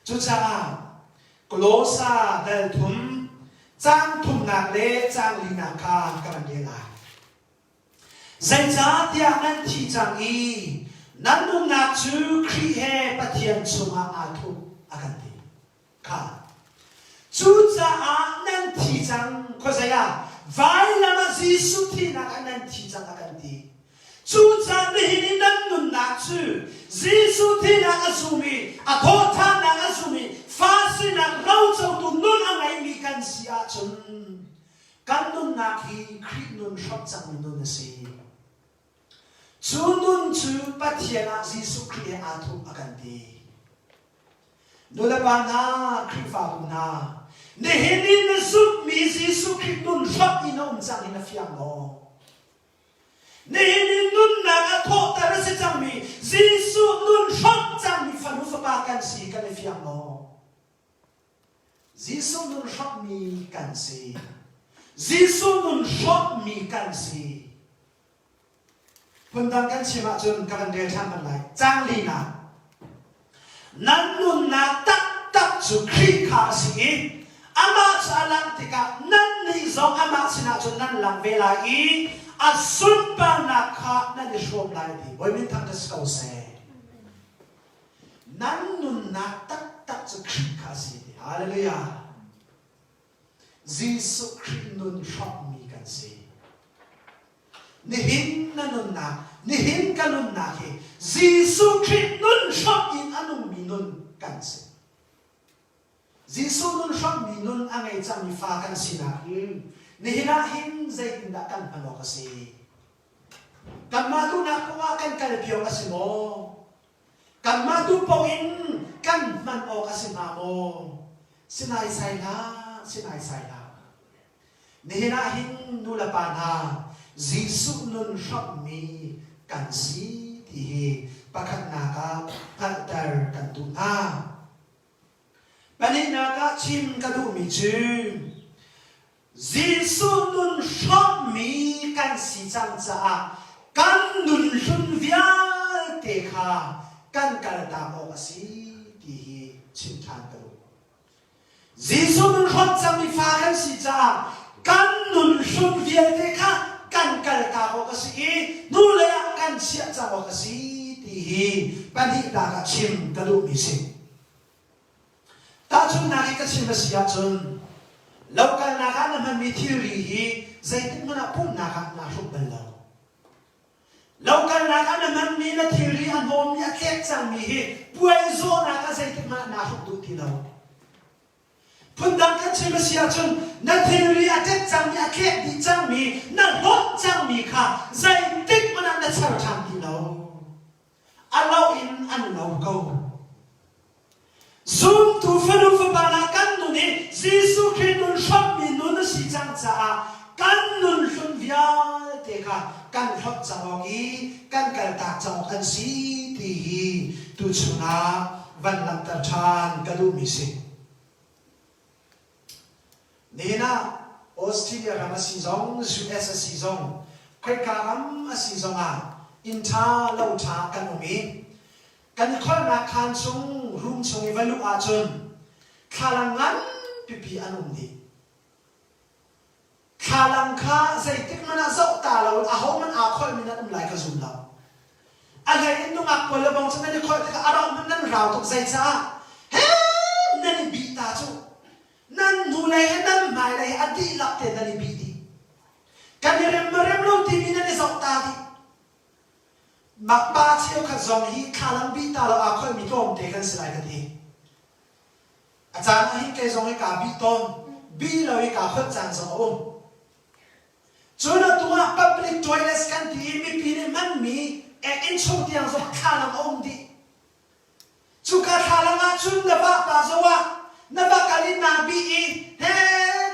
Cucaah Kolosa dal thum caang thumnak le caang linak kha ka van rel lai. Zeicahtiah nan thi cang i nan nunnak cu Khrih he Pathian chungah aa thup a kan ti. Kha. Cucaah nan thi cang khuazei ah vailam ah Jesuh thihnak ah nan thi cang a kan ti. Cucaah nihin i nan nunnak cu Jesuh thihnak a zum i a thawhṭhannak a zum i fa sinak rocotu nun a ngeimi kan si ahcun kan nunnak hi Khrih nun hrawk cangmi nun a si. Cu nun cu Pathian ah Jesuh Khrih he aa thup a kan ti. Nulepa hna, Khrihfabu hna, nihin i na zumhmi Jesuh Khrih nun hrawk i na um cang hi na fiang maw? Nihin i nunnak a thawhter a si cangmi Jesuh nun hrawk cangmi fanu fapa kan si kan i fiang maw? Jesuh nun hrawkmi kan si. Jesuh nun hrawkmi kan si. Phundang kan chim ahcun ka van rel ṭhan hmanh lai. Caang linak. Nan nunnak taktak cu Khrih kha a si i amah cu a langh tikah nannih zong amah sinah cun nan lang ve lai i a sunparnak kha nan i hrawm lai ti Bawi min thangṭhat si ko seh. Nan nunnak taktak cu Khrih kha a si ti. Hallelujah. Jesuh Khrih nun hrawkmi kan si. Nihin na nunnak, nihin ka nunnak hi Jesuh Khrih nun hrawk in a nungmi nun kan si. Jesuh nun hrawkmi nun a ngei cangmi fa kan sinak hi nihin ah hin zeitindah kan hman awk a si? Kanmah duhnak paoh ah kan kalpi awk a si maw? Kanmah duh paoh in kan hman awk a si hnga maw? Si naisai hlah, si naisai hlah. Nihin ah hin nu le pa hna Jesuh nun hramhmi kan si ti hi pakhatnak ah hngalhter kan duh hna. Pahnihnak ah chim ka duhmi cu Jesuh nun hrawmmi kan si cang caah kan nun hlun vialte kha kan kaltak awk a si ti hi chim ṭhan ka duh. Jesuh nun hrawm cangmi fa kan si caah kan nun hlun vialte kha kan kaltak awk a si i hnulei ah kan chiah cang awk a si ti hi pahnihnak ah chim ka duhmi si. Tahchunhnak i ka chim a si ahcun lokalnak ah na hmanmi thilri hi zeitik hmanh ah pumhnak ah naa hruk bal lo. Lokalnak ah na hmanmi na thilri a hnawmmi a tlek cangmi hi puai zawhnak ah zeitik hmanh ah naa hruk duh ti lo. Phundang kan chim a si ahcun na thilri a ṭet cangmi a tlek dih cangmi na hlawt cangmi kha zeitik hmanh ah na char ṭhan ti lo. A lo in an lo ko. Zumtu fanu fapa hna kan nun hi Jesuh Khrih nun hrammi nun a si cang caah kan nun hlun vialte kha kan hlonh cang awk i kan kaltak cang awk an si ti hi tuchun ah van langhter ṭhan ka duhmi si. Nihin ah Australia ram a si zong, US a si zong, khoika ram a si zong ah inn ṭha lo ṭha kan um i Kan i kholhnak khaan chung room chung i va luh ahcun thlalang ngan pipi an um dih. Thlalang kha zeitik hmanh ah zoh ta lo in ahohmanh aa kholhmi nan um lai ka zum lo. A hlei in nungak pawl le bong cu nan i kholh tikah a rauh hmanh nan rau tuk zeicaah he nan i bih ta cu nan hnulei he nan hmailei he a dihlak te nan i bih dih. Kan i rem ma rem lo timi nan i zoh ta dih. Mah pa cheukhat zong hi thlalang bih ta lo aa kholhmi tlawmte kan si lai ka ti. A caan ah hin kei zong hi kaa bih tawn. Bih lo i kaa kholh caan zong a um. Cun atu ah public toilets kan ti i mipi nih hmanmi ek-inn chung tiang zong thlalang a um dih. Cuka thlalang ah cun na vahpa zoh ah na va kal i naa bih i he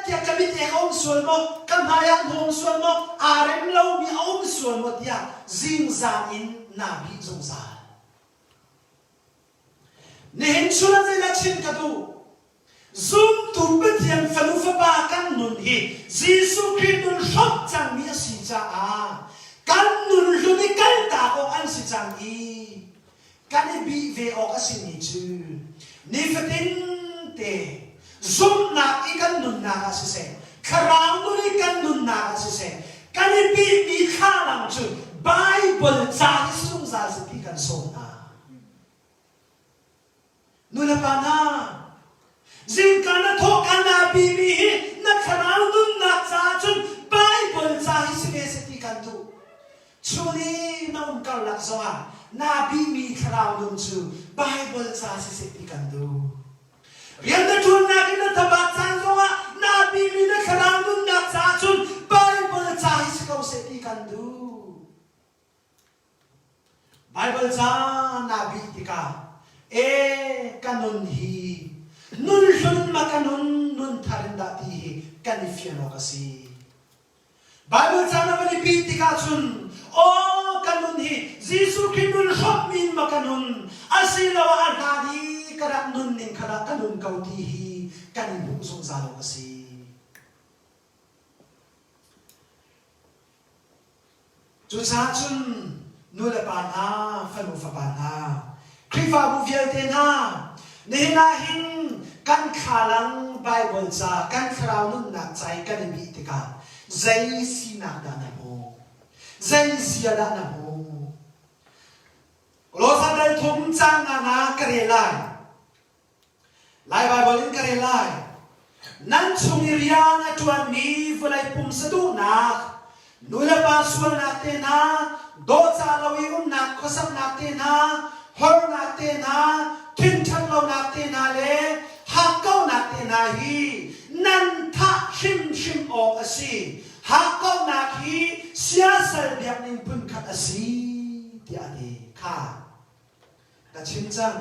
tiah ka mit ek a um sual maw ka Ka hmai ah hnawm sual maw, aa rem lomi a um sual maw tiah zingzan in naa bih zungzal. Nihin chun ah zeidah chim ka duh? Zumtu Pathian fanu fapa kan nun hi Jesuh Khrih nun hrawmh cangmi a si caah kan nun hlun i kaltak awk an si cang i kan i bih ve awk a simi cu nifatin te zumhnak i kan nunnak ah siseh thlarau nun i kan nunnak ah siseh kan i bihmi thlalang cu Baibal ca hi si zungzal si ti kan sawm hna. Nulepa hna, zingka na thawhka naa bimi hi na thlarau nunnak caah cun Baibal ca hi si ve seh ti kan duh. Chun i na um karlak zongah naa bimi thlarau nun cu Baibal ca si seh ti kan duh. Rian na ṭuannak in na thabat caan zongah naa bimi na thlarau nunnak caah cun Baibal ca hi si ko seh ti kan duh. Baibal ca naa bih tikah ee ka nun hi nun hlun ma ka nun nun thar in dah ti hi kan i fian awk a si. Baibal ca na van i bih tikah cun aw ka nun hi Jesuh Khrih nun hrawmhmi in ma ka nun asiloah a hlan i ka rak nun ning kha dah ka nun ko ti hi kan i hmuh zungzal awk a si. Cucaah cun nu le pa hna, fanu fapa hna, Khrihfabu vialte hna, nihin ah hin kan thlalang Baibal ca, kan thlarau nunnak ca i kan i bih tikah zei sinak dah na hmuh? Zei zia dah na hmuh? Kolosa dal thum caang nga na ka rel lai. Lai Baibal in ka rel lai. Nan chung i rian a ṭuanmi vawlei pumsa duhnak, nulepa sualnak te hna, dawhcah lo i umnak khuasaknak te hna, hornak te hna, thinṭhat lonak te hna le hakkauhnak te hna hi nan thah hrimhrim awk a si. Hakkauhnak hi siasal biakning phunkhat a si, tiah a ti. Kha ka chim cang.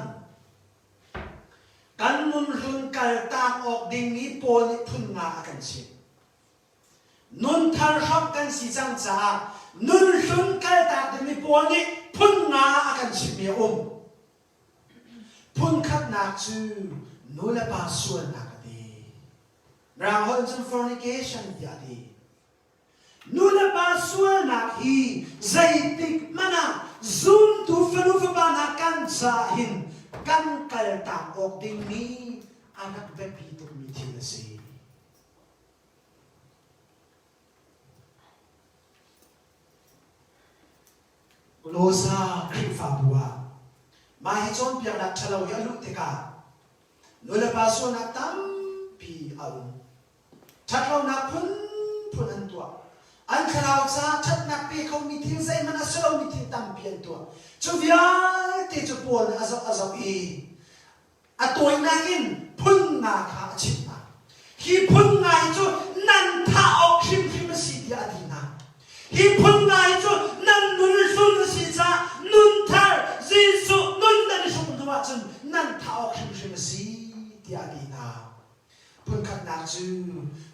Kan nunhlun kaltak awk dingmi Paul nih phun nga a kan chimh. Nunthar hramh kan si cang caah nunhlun kaltak dingmi Paul nih phun nga a kan chimhmi a um. Phun khatnak cu nu le pa sualnak a ti. Mirang holh cun fornication tiah a ti. Nulepa sualnak hi zeitik hmanh ah zumtu fanu fapa hna kan caah hin kan kaltak awk dingmi a rak biapi tukmi thil a si. Kolosa Khrihfabu ah mah hi cawnpiaknak ṭhalo hi a luh tikah nulepa sualnak tampi a um. Ṭhatlonak phunphun an tuah. An thlarau caah ṭhatnak pe khomi thil zeihmanh a si lomi thil tampi an tuah. Cu vialte cu Paul nih a zoh a zoh i a tawinak in phun nga kha a chimh hna. Hi phun nga hi cu nan thah awk hrimhrim a si tiah a ti hna. Hi phun nga hi cu nan nun hlun a si caah nun thar Jesuh nun nan i hruk hnu ahcun nan thah awk hrimhrim a si tiah a ti hna. Phunkhatnak cu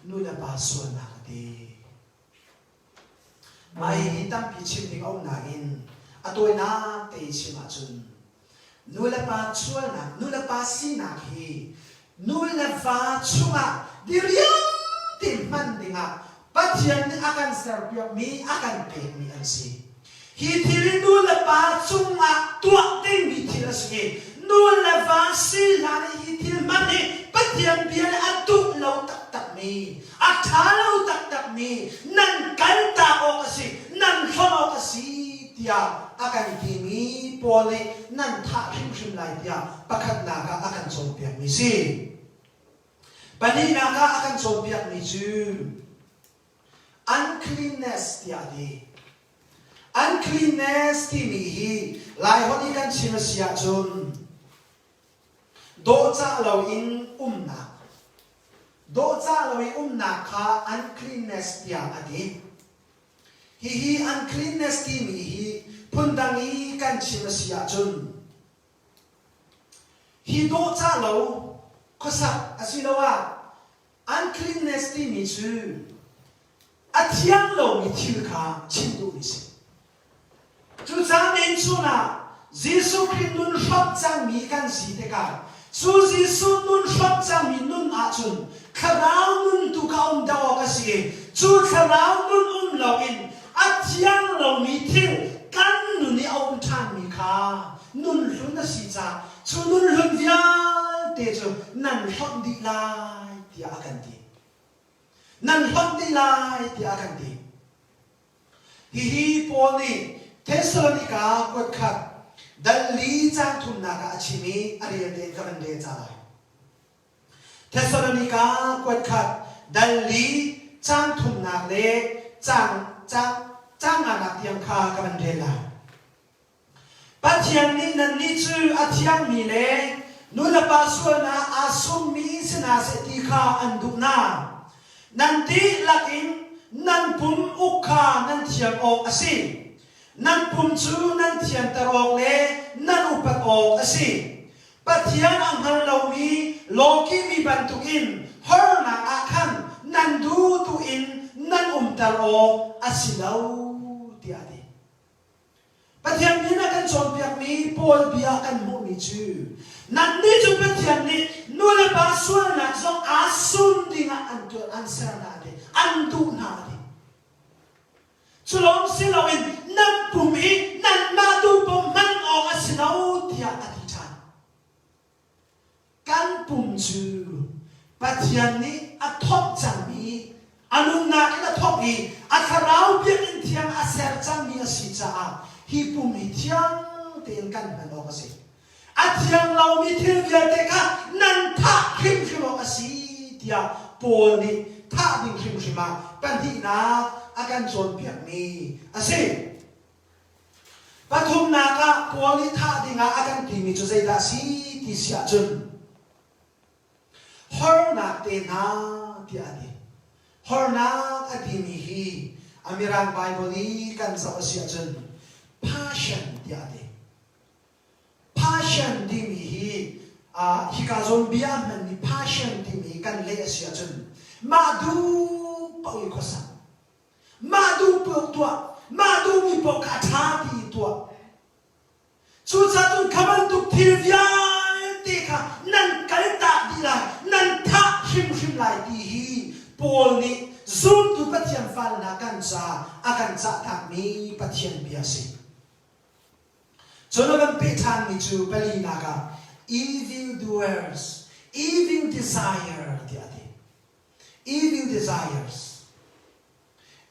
nu le pa sualnak a ti. Mah hihi tampi chim ding a um nain a tawinak te i chim ahcun nu le pa sualnak, nu le pa sinak hi nu le va chungah diriam tein hman dingah Pathian nih a kan serpiakmi, a kan pekmi an si. Hi thil hi nu le pa cungah tuah dingmi thil a si i nu le va si hlan i hi thil hmanh hi Pathian bia nih a duh lo taktakmi, a ṭha lo taktakmi, nan kaltak awk a si, nan hlonh awk a si tiah a kan timi pawl nih nan thah hrimhrim lai tiah pakhatnak ah a kan cawnpiakmi si. Pahnihnak ah a kan cawnpiakmi cu Uncleanness tiah a ti. Uncleanness timi hi Laiholh i kan chim a si ahcun dawhcah loin umnak, dawhcah lo i umnak kha uncleanness tiah a ti. Hihi uncleanness timi hi phundang i kan chim a si ahcun hi dawhcah lo khuasak asiloah uncleanness timi cu. A thiang lomi thil kha chim duhmi si. Cucaah men chungah Jesuh Khrih nun hrawmh cangmi kan si tikah cu Jesuh nun hrawmh cangmi nun ahcun thlarau nun tu kha um deuh awk a si i cu thlarau nun um loin a thiang lomi thil kan nun i a um ṭhanmi kha nun hlun a si caah cu nun hlun vialte cu nan hlonh dih lai tiah a kan ti. Nan hlonh dih lai tiah a kan ti. Hihi Paul nih Thesalonika kuatkhat dal li caang thumnak ah a chim i a rel tein ka van rel ca lai. Thesalonika kuatkhat dal li caang thumnak le caang caang caang nganak tiang kha ka van rel lai. Pathian nih nannih cu a thiangmi le nulepa sualnak aa summi si hna seh ti kha an duh hna. Nan dihlak in nan pum uk kha nan thiam awk a si. Nan pum cu nan thianter awk le nan upat awk a si. Pathian a hngal lomi lawkihmi bantukin hornak ah khan nan duhduh in nan umter awk a si lo, tiah a ti. Pathian nih a kan cawnpiakmi Paul bia kan hmuhmi cu nannih cu Pathian nih nu le pa sualnak zong aa sum dingah an tuah an ser hna ti an duh hna ti. Cu lawng si loin nan pum hi nanmah duh paoh hman awk a si lo tiah a ti ṭhan. Kan pum cu Pathian nih a thawk cangmi, a nunnak in a thawk i a thlarau biakinn thiang a ser cangmi a si caah hi pum hi thiang tein kan hman awk a si. A thiang lomi thil vialte kha nan thah hrimhrim awk a si tiah Paul nih thah ding hrimhrim ah pahnihnak a kan cawnpiakmi a si. Pathumnak ah Paul nih thah dingah a kan timi cu zeidah a si ti si ahcun hornak te hna tiah a ti. Hornak a timi hi a Mirang Bible i kan zoh a si ahcun passion tiah a ti. Passion timi hi uh, hika zawn bia hmanmi passion timi kan leh a si ahcun mah duh paoh i khuasak Mah duh paoh tuah, mah duhmi paoh kha a ṭha ti i tuah. Cucaah cun kha bantuk thil vialte kha nan kaltak dih lai, nan thah hrimhrim lai ti hi Paul nih zumtu Pathian fale hna kan caah a kan cahtakmi Pathian bia a si. Cun a kan peh ṭhanmi cu palinak ah evil doers, evil desire tiah a ti. Evil desires.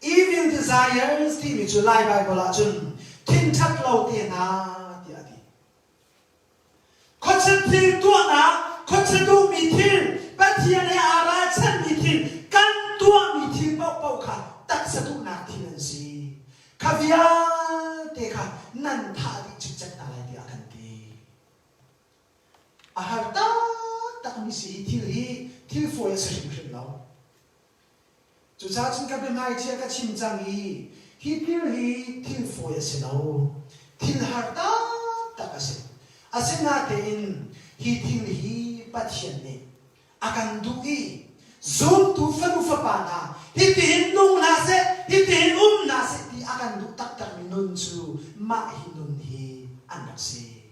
Evil desires timi cu Lai Baibal ahcun thinṭhat lo te hna tiah a ti. Khuachia thil tuahnak, khuachia duhmi thil, Pathian he aa ralchanmi thil, kan tuahmi thil paohpaoh kha taksa duhnak thil an si. Kha vialte kha nan thah dih cikcek hna lai tiah a kan ti. A har taktakmi si hi thil hi thil fawi a si hrimhrim lo. Cucaah cun ka biahmaiṭhi ka chim cang i hi thil hi thil fawi a si lo. Thil har taktak a si. Asinatein hi thil hi Pathian nih a kan duh i zumtu fanu fapa hna hitihin nung hna seh, hitihin um hna seh ti a kan duh taktakmi nun cu mah hi nun hi an rak si.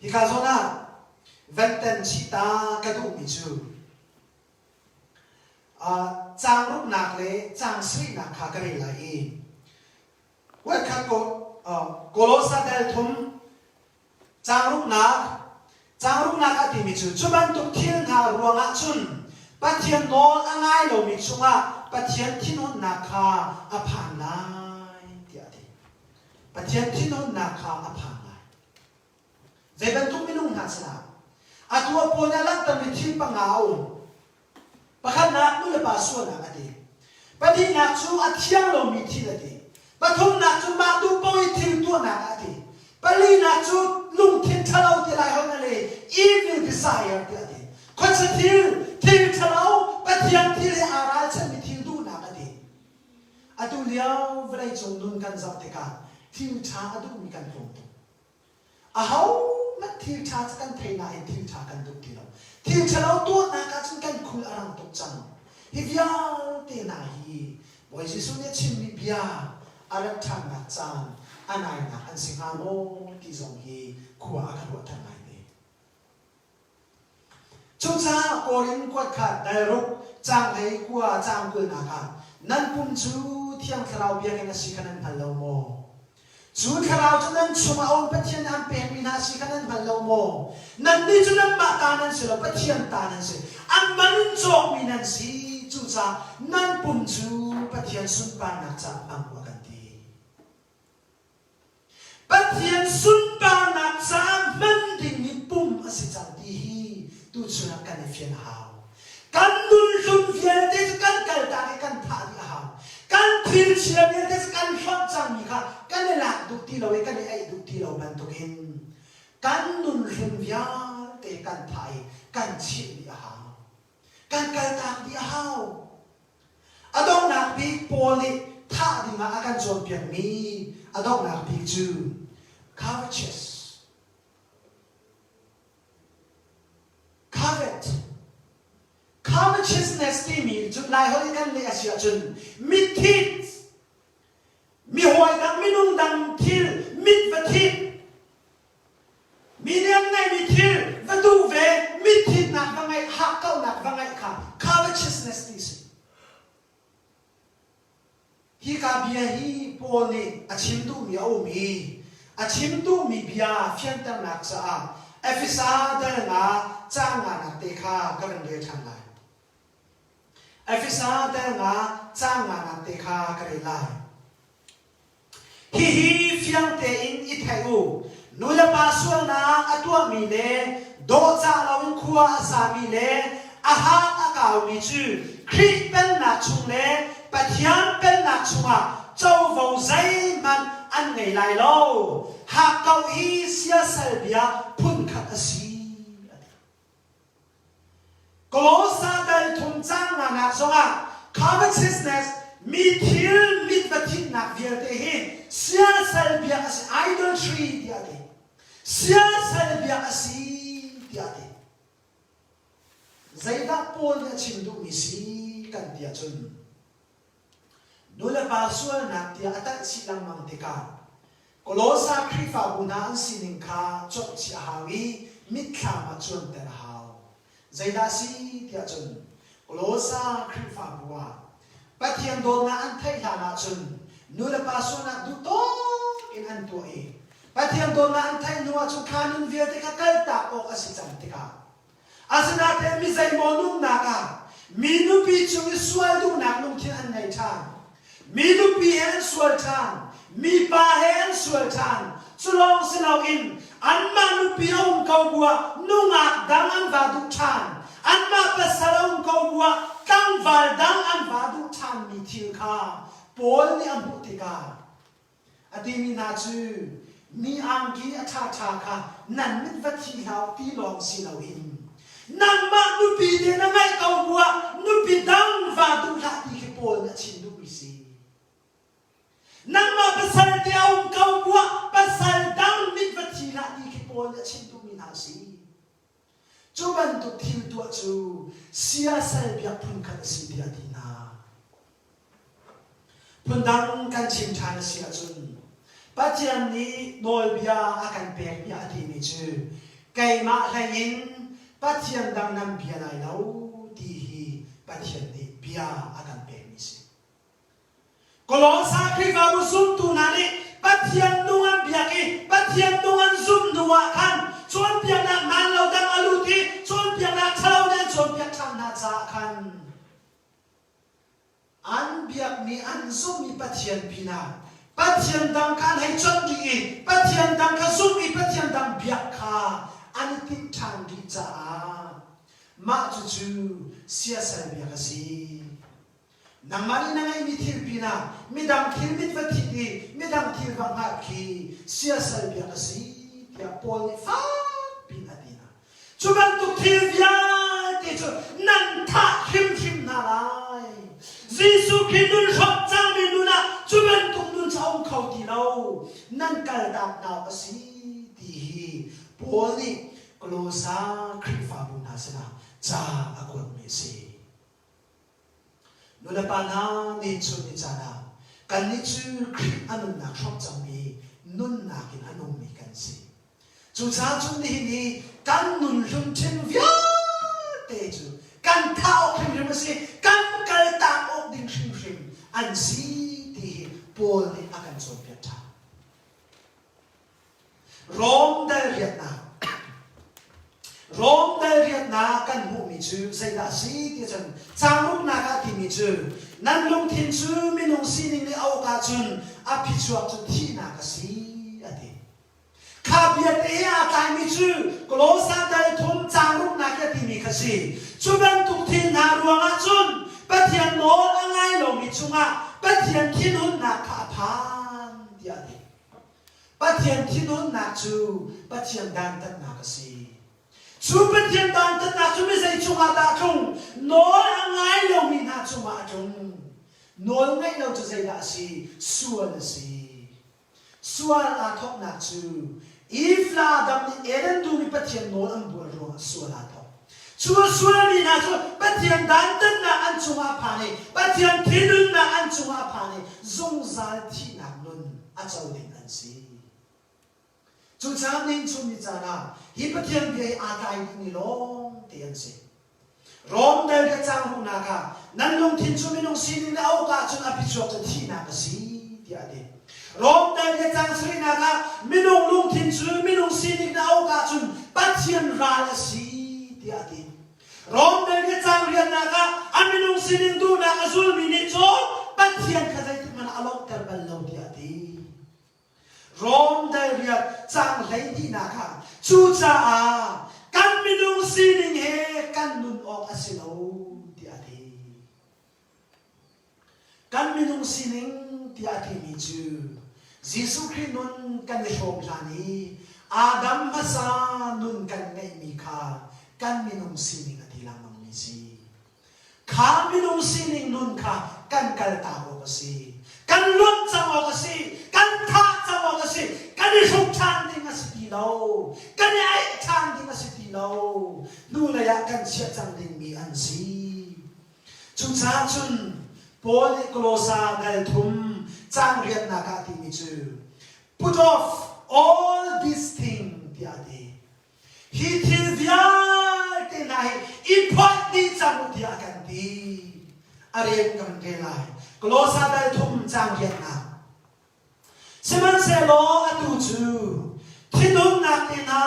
Hika zawn ah van tan chih ta ka duhmi cu caang ruknak le caang sarihnak kha ka rel lai i voikhat Kolosa dal thum caang ruknak caang ruknak a timi cu cu bantuk thil hna ruangah cun Pathian nawl a ngai lomi cungah Pathian thinhunnak kha a phan lai tiah a ti. Pathian thinhunnak kha a phan lai. Zei bantuk minung hna sinah atu ah Paul nih a langhtermi thil panga a um. Pakhatnak nulepa sualnak a ti. Pahnihnak cu a thiang lomi thil a ti. Pathumnak cu mah duh paoh i thil tuahnak a ti. Palinak cu lungthin ṭhalo ti lai holh na le evil desire tiah a ti. Khuachia thil, thil ṭhalo, Pathian thil he aa ralchanmi thil duhnak a ti. Atu lio vawleicung nun kan zoh tikah thil ṭha a duhmi kan tlawm tuk. Ahohmanh thil ṭha cu kan thei nain thil ṭha kan duh ti lo. Thil ṭhalo tuahnak ah cun kan khul a rang tuk cang. Hi vialte hna hi Bawi Jesuh nih a chimmi bia a rat ṭhannak caan a nainak an si hnga maw ti zong hi khua a ka ruahter ngaite. Cucaah Korin kuatkhat dalruk caang 19 caang kulnak ah nan pum cu Thiang Thlarau biakinn a si kha nan hngal lo maw? Cu thlarau cu nan chungah a um Pathian nih an pekmi hna a si kha nan hngal lo maw? Nannih cu nanmah ta nan si lo, Pathian ta nan si. An man in cawkmi nan si. Cucaah nan pum cu Pathian sunparnak caah hmang u a kan ti. Pathian sunparnak caah hman dingmi pum a si cang ti hi tuchun ah kan i fian a hau. Kan nunhlun vialte cu kan kaltak i kan thah dih a hau. Kan thil chia vialte cu kan hlonh cangmi kha kan i lak duh ti lo i kan i eih duh ti lo bantukin kan nunhlun vialte kan thah i kan chimh dih a hau. Kan kaltak dih a hau. A donghnak bik Paul nih thah dingah a kan cawnpiakmi a donghnak bik cu covetous. Covet. Covetousness timi cu Laiholh in kan leh a si ahcun mitthit, mi hawi dang minung dang thil mit va thit, Mi nih an ngeihmi thil va duh ve, mitthitnak va ngeih, hakkauhnak va ngeih kha covetousness ti a si. Hika bia hi Paul nih a chim duhmi a um i a chim duhmi bia fianternak caah Efesa dal nga caang nganak te kha ka van rel ṭhan lai. Efesa dal nga caang nganak te kha ka rel lai. Hihi fiang tein i theih u. Nulepa sualnak a tuahmi le dawhcah loin khua a sami le a hang a kaumi cu Khrih Pennak chung le Pathian Pennak chungah covo zeihmanh an ngei lai lo. Hakkauh hi siasal bia phunkhat a si, a ti. Kolosa dal thum cang nganak zongah covetousness mi thil mit va thinnak vialte hi siasal biak a si idolatry tiah a ti. Siasal biak a si tiah a ti. Zeidah Paul nih a chim duhmi si kan ti ahcun nulepa sualnak tiah a talh chih lengmang tikah Kolosa Khrihfabu hna an sining kha cuanhchih a hau i mitthlam ah cuanter a hau. Zeidah a si tiah cun Kolosa Khrihfabu ah Pathian dawtnak an theih hlan ahcun nulepa sualnak duh tawk in an tuah i Pathian dawtnak an theih hnu ahcun kha nun vialte kha kaltak awk a si cang tikah Asinain mi zeimaw nunnak ah mi nupi cung i sual duhnak lungthin an ngei ṭhan. Mi nupi he an sual ṭhan. Mi pa he an sual ṭhan. Cu lawng si loin anmah nupi a um ko bu ah nungak dang an va duh ṭhan. Anmah pasal a um ko bu ah tlangval dang an va duh ṭhanmi thil kha Paul nih a hmuh tikah A timi hna cu mi angki a ṭhaṭha kha nan mit va thi hlah u ti lawng si loin nangmah nupi te na ngeih ko bu ah nupi dang va duh hlah ti khi Paul nih a chim duhmi si. Nangmah pasal te a um ko bu ah pasal dang mit va thi hlah ti khi Paul nih a chim duhmi hna a si. Cu bantuk thil tuah cu siasal biak phunkhat a si tiah a ti hna. Phundang kan chim ṭhan a si ahcun Pathian nih nawlbia a kan pekmi a timi cu keimah hlei in Pathian dang nan bia lai lo ti hi Pathian nih bia a kan pekmi a si. Kolosa Khrihfabu zumtu hna nih Pathian nung an biak i Pathian nung an zumh hnu ah khan cawnpiaknak hmaan lo dang a lut i cawnpiaknak ṭhalo nih an cawnpiak ṭhan hna caah khan An biakmi an zumhmi Pathian pinah Pathian dang kha an hei conh rih i Pathian dang kha zumh i Pathian dang biak kha an i timh ṭhan rih caah mah cucu siasal biak a si. Nangmah nih na ngeihmi thil pinah midang thil mit va thit i midang thil va hngalh khi siasal biak a si tiah Paul nih fakpi in a ti hna. Cu bantuk thil vialte cu nan thah hrimhrim hna lai. Jesuh Khrih nun hrawk cangmi nun ah cu bantuk nun cu a um kho ti lo. Nan kaltak hna awk a si ti hi Paul nih Kolosa Khrihfabu hna sinah ca a kuatmi a si. Nulepa hna nih chun ni caan ah kannih cu Khrih a nunnak hrawmh cangmi nunnak in a nungmi kan si. Cucaah cun nihin hi kan nun hlun ṭhing vialte cu kan thah awk hrimhrim a si, kan kaltak awk ding hrimhrim an si ti hi Paul nih a kan cawnpiak ṭhan. Rom dal riatnak Rom dal riatnak kan hmuhmi cu zeidah a si ti cun caangruknak ah timi cu nan lungthin cu minung sining nih a uk ahcun a phichuak cu thihnak a si a ti. Kha biate he aa tlaimi cu Kolosa dal thum caangruknak i a timi kha si. Cu bantuk thil hna ruangah cun Pathian nawl a ngai lomi cungah Pathian thinhunnak kha a phan tiah a ti. Pathian thinhunnak cu Pathian dantatnak a si. Cu Pathian dantatnak cu mizei cungah dah a tlung? Nawl a ngai lomi hna cungah a tlung. Nawl ngaih lo cu zeidah a si? Sual a si. Sual aa thawknak cu Eve le Adam nih Eden dum i Pathian nawl an buar ruangah sual aa thawk. Cu a sualmi hna cu Pathian dantatnak an cungah a phan i Pathian thinhunnak an cungah a phan i zungzal thihnak nun a co ding an si. Cucaah ning chung ni caan ah hi Pathian bia hi aa tlai dihmi lawng te an si. Rom dal le cangruhnak ah nan lungthin cu minung sining le a uk ahcun a phichuak cu thihnak a si tiah a ti. Rom dal le cang sarihnak ah minung lungthin cu minung sining le a uk ahcun Pathian ral a si tiah a ti. Rom dal le cang riannak ah a minung sining duhnak a zulmi nih cun Pathian kha zeitik hmanh ah a lawmhter bal lo tiah a ti. Rom dalriat caang 12nak ah cucaah kan minung sining he kan nun awk a si lo tiah a ti. Kan minung sining tiah a timi cu Jesuh Khrih nun kan i hrawm hlan i Adam hmasa nun kan ngeihmi kha kan minung sining a ti lengmangmi si. Kha minung sining nun kha kan kaltak awk a si. Kan luanh cang awk a si. Kan thah cang awk a si. Kan i hruk ṭhan ding a si ti lo. Kan i aih ṭhan ding a si ti lo. Hnulei ah kan chiah cang dingmi an si. Cucaah cun Paul nih Kolosa dal thum caang riatnak ah timi cu put off all these things tiah a ti. Hi thil vialte hna hi i phoih dih cang u tiah a kan ti. A rel kan rel lai. Kolosa dal thum caang riatnak. Sihmanhsehlaw atu cu thinhunnak te hna,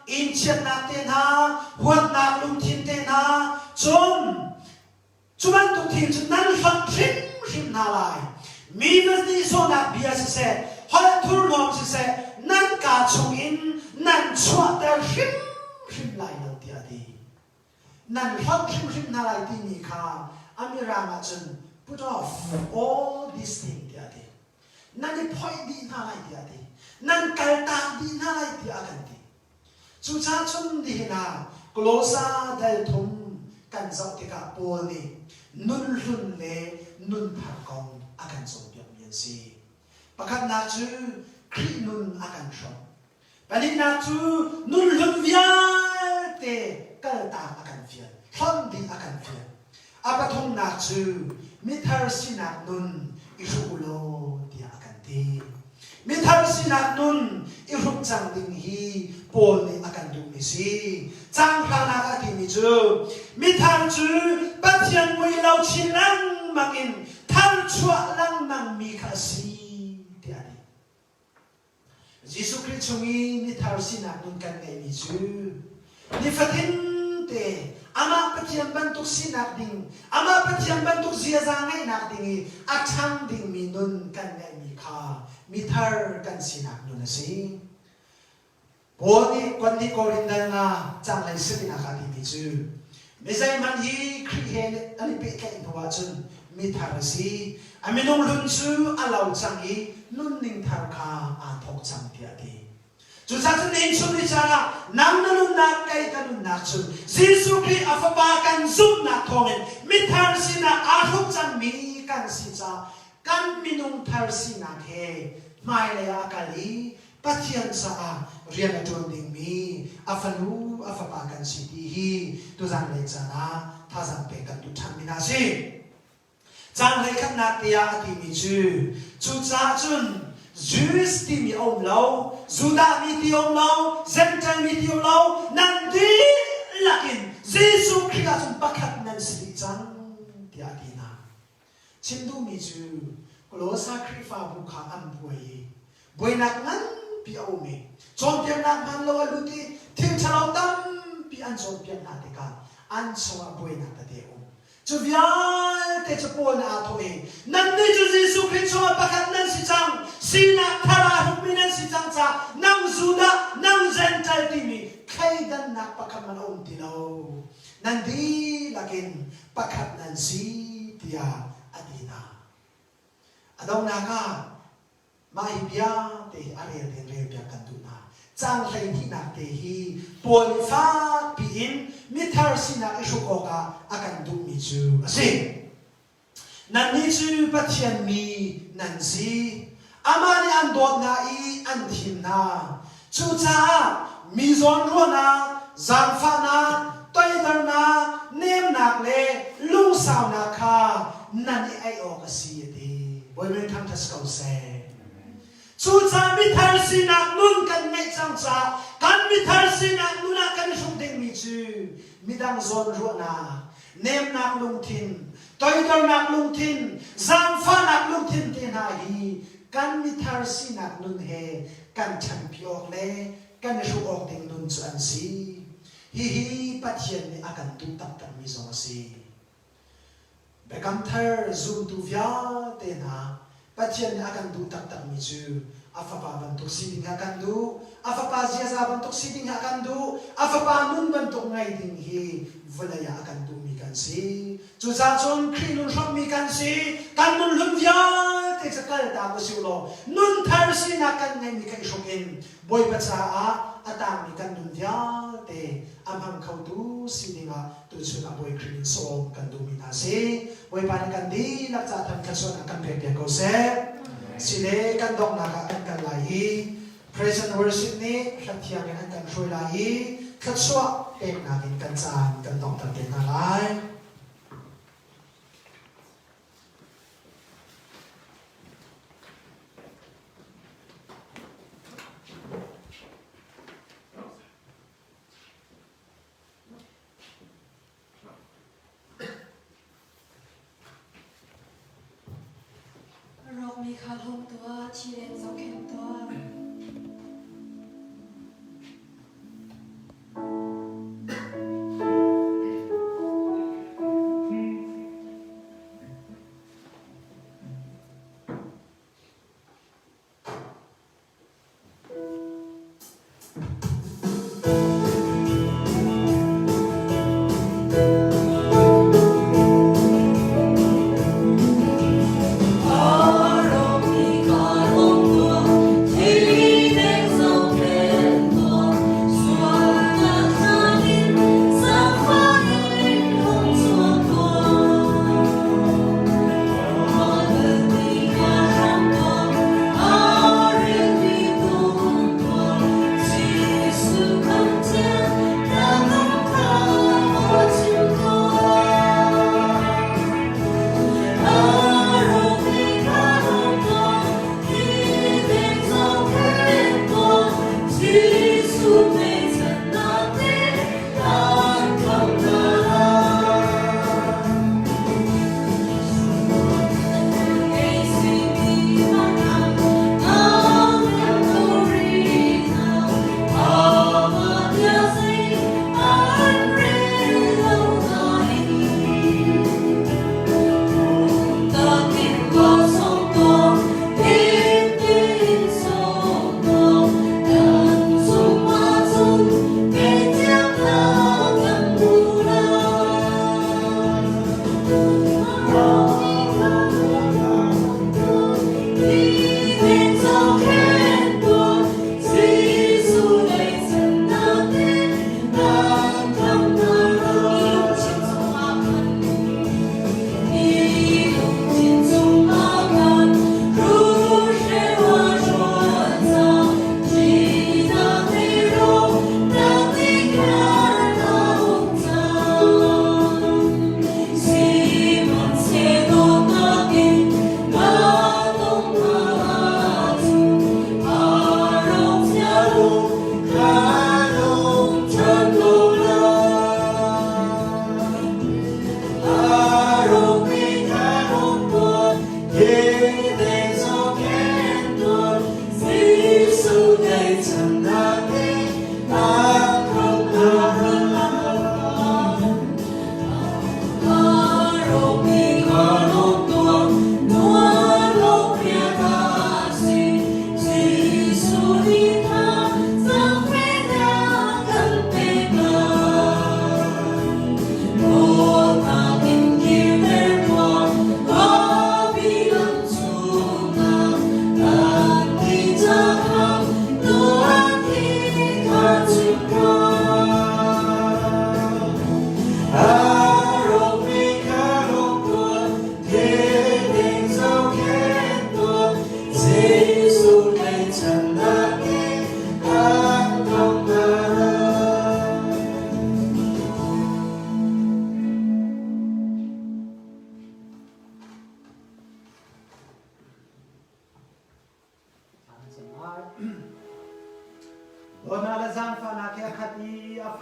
innchiatnak te hna, huatnak lungthin te hna, cun Cu bantuk thil cu nan hlonh hrimhrim hna lai. Mi va nihsawhnak bia siseh, holh thurhnawm siseh, nan kaa chungin nan chuahter hrimhrim lai lo tiah a ti. Nan hlonh hrimhrim hna lai timi kha a mirang ahcun put off all these things tiah a ti. Nan i phoih dih hna lai tiah a ti. Nan kaltak dih hna lai tiah a kan ti. Cucaah cun nihin ah Kolosa dal thum kan zoh tikah Paul nih nunhlun le nunthar kong a kan cawnpiakmi an si. Pakhatnak cu Khrih nun a kan hrawmh. Pahnihnak cu nunhlun vialte kaltak a kan fial, hlonh dih a kan fial. A pathumnak cu mithar sinak nun i hruk u law tiah a kan ti. Mithar sinak nun i hruk cang ding hi Paul nih a kan duhmi si. Caang hranak a timi cu mithar cu Pathian mui lo chin lengmang in tharchuah lengmangmi kha a si tiah a ti. Jesuh Khrih chung i mithar sinak nun kan ngeihmi cu nifatin te amah Pathian bantuk sinak ding, amah Pathian bantuk ziaza ngeihnak ding i a ṭhang dingmi nun kan ngeihmi kha mithar kan sinak nun a si. Paul nih Korinth Korin dal nga canglei sarinak ah timi cu mi zeihmanh hi Khrih he an i pehtlaih hnu ahcun mithar a si. A minung hlun cu a lo cang i nunning thar kha aa thawk cang tiah a ti. Cucaah cun nihin chung ni caan ah nang na nunnak kei ka nunnak cu Jesuh Khrih a Fapa kan zumhnak thawngin mithar sinah aa hruk cangmi kan si caah kan minung thar sinak he hmailei ah a kal i Pathian caah rian a ṭuan dingmi a fanu a fapa kan si ti hi tuzan lei caan ah thazaang pek kan duh ṭhanmi hna a si. Caang hleikhatnak tiah a timi cu cucaah cun Jews timi a um lo, Judah mi ti a um lo, Gentile mi ti a um lo, nan dihlak in Jesuh Khrih ah cun pakhat nan si dih cang tiah a ti hna. Chim duhmi cu Kolosa Khrihfabu kha an buai i buainak nganpi a um i cawnpiaknak hmaan lo a lut i thil ṭhalo tampi an cawnpiak hna tikah an chungah buainak tete a um. Cu vialte cu Paul nih aa thawh i, Nannih cu Jesuh Khrih chungah pakhat nan si cang, sinak thar aa hrukmi nan si cang caah nang Judah, nang Jentail timi thleidannak pakhat hmanh a um ti lo. Nan dihlak in pakhat nan si tiah a ti hna. A donghnak ah mah hi bia te hi a rel tein relpiak kan duh hna. Caang hleihnihnak te hi Paul nih fakpi in mithar sinak i hruk awkah a kan duhmi cu a si. Nannih cu Pathian mi nan si. Amah nih an dawt hna i an thim hna. Cucaah mi zawnruahnak, zaangfahnak, toidornak, nemnak le lungsaunak kha nan i aih awk a si a ti. Bawipa nih thangṭhat si ko seh. Cucaah mithar sinak nun kan ngeih cang caah kan mithar sinak nun ah kan i hruk dingmi cu midang zawnruahnak, nemnak lungthin, toidornak lungthin, zaangfahnak lungthin te hna hi kan mithar sinak nun he kan ṭhanpi awk le kan i hruk awk ding nun cu an si. Hihi Pathian nih a kan duh taktakmi zong a si. Biakam thar zumtu vialte hna Pathian nih a kan duh taktakmi cu a fapa bantuk si ding hi a kan duh. A fapa ziaza bantuk si ding hi a kan duh. A fapa nun bantuk ngei ding hi vawlei ah a kan duhmi kan si. Cucaah cun Khrih nun hrammi kan si. Kan nun hlun vialte cu kaltak usih law nun thar sinak kan ngeihmi kha i hruk in Bawipa caah a tangmi kan nun vialte a hmang khotu si dingah tuchun ah Bawi Khrih in sawm kan duhmi hna si. Bawipa nih kan dihlak ca tham thluachuahnak kan pek piak ko seh. Sile kan donghnak ah kan kal lai i Praise and worship nih hlathiang in an kan hruai lai i thluachuah peknak in kan caan kan donghter te hna lai. Rawkmi kha hlawm tuah, thi len zohkhenh tuah.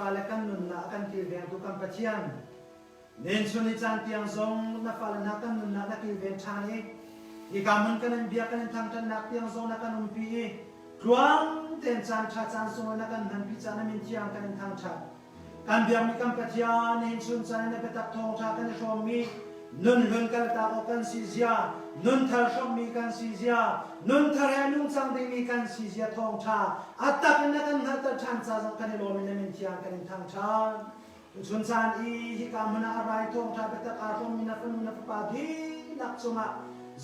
fale kan nunnak a kan kilvengtu kan Pathian, nen chun ni caan tiang zong na fale hna kan nunnak na kilven ṭhan i hika hmun kan in biak kan in thangṭhatnak tiang zong na kan umpi i tluang tein caan ṭha caan sunglawi na kan hmanpi caah na min thiang kan in thangṭhat. Kan biakmi kan Pathian nihin chun caan in na biatak thawngṭha kan i hrawmmi nun hlun kaltak awk kan si zia, nun thar hrawmmi kan si zia, nun thar he nungcang dingmi kan si zia thawngṭha a tak in na kan hngalhter ṭhan ca zong kan i lawm i na min thiang kan in thangṭhat. Tuchun caan i hika hmun ah a rai thawngṭha biatak aa hrawmmi na fanu na fapa dihlak cungah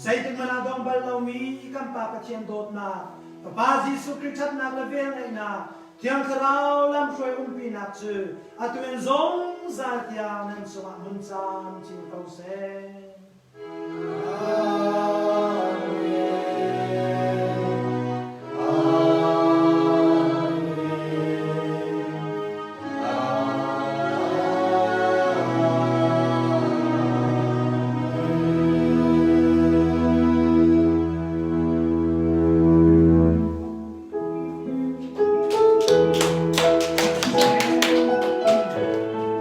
zeitik hmanh ah dong bal lomi kan Pa Pathian dawtnak, Fapa Jesuh Khrih ṭhatnak le velngeihnak, Thiang Thlarau lamhruai umpinak cu atu in zungzal tiang nan cungah hmun camcin ko seh.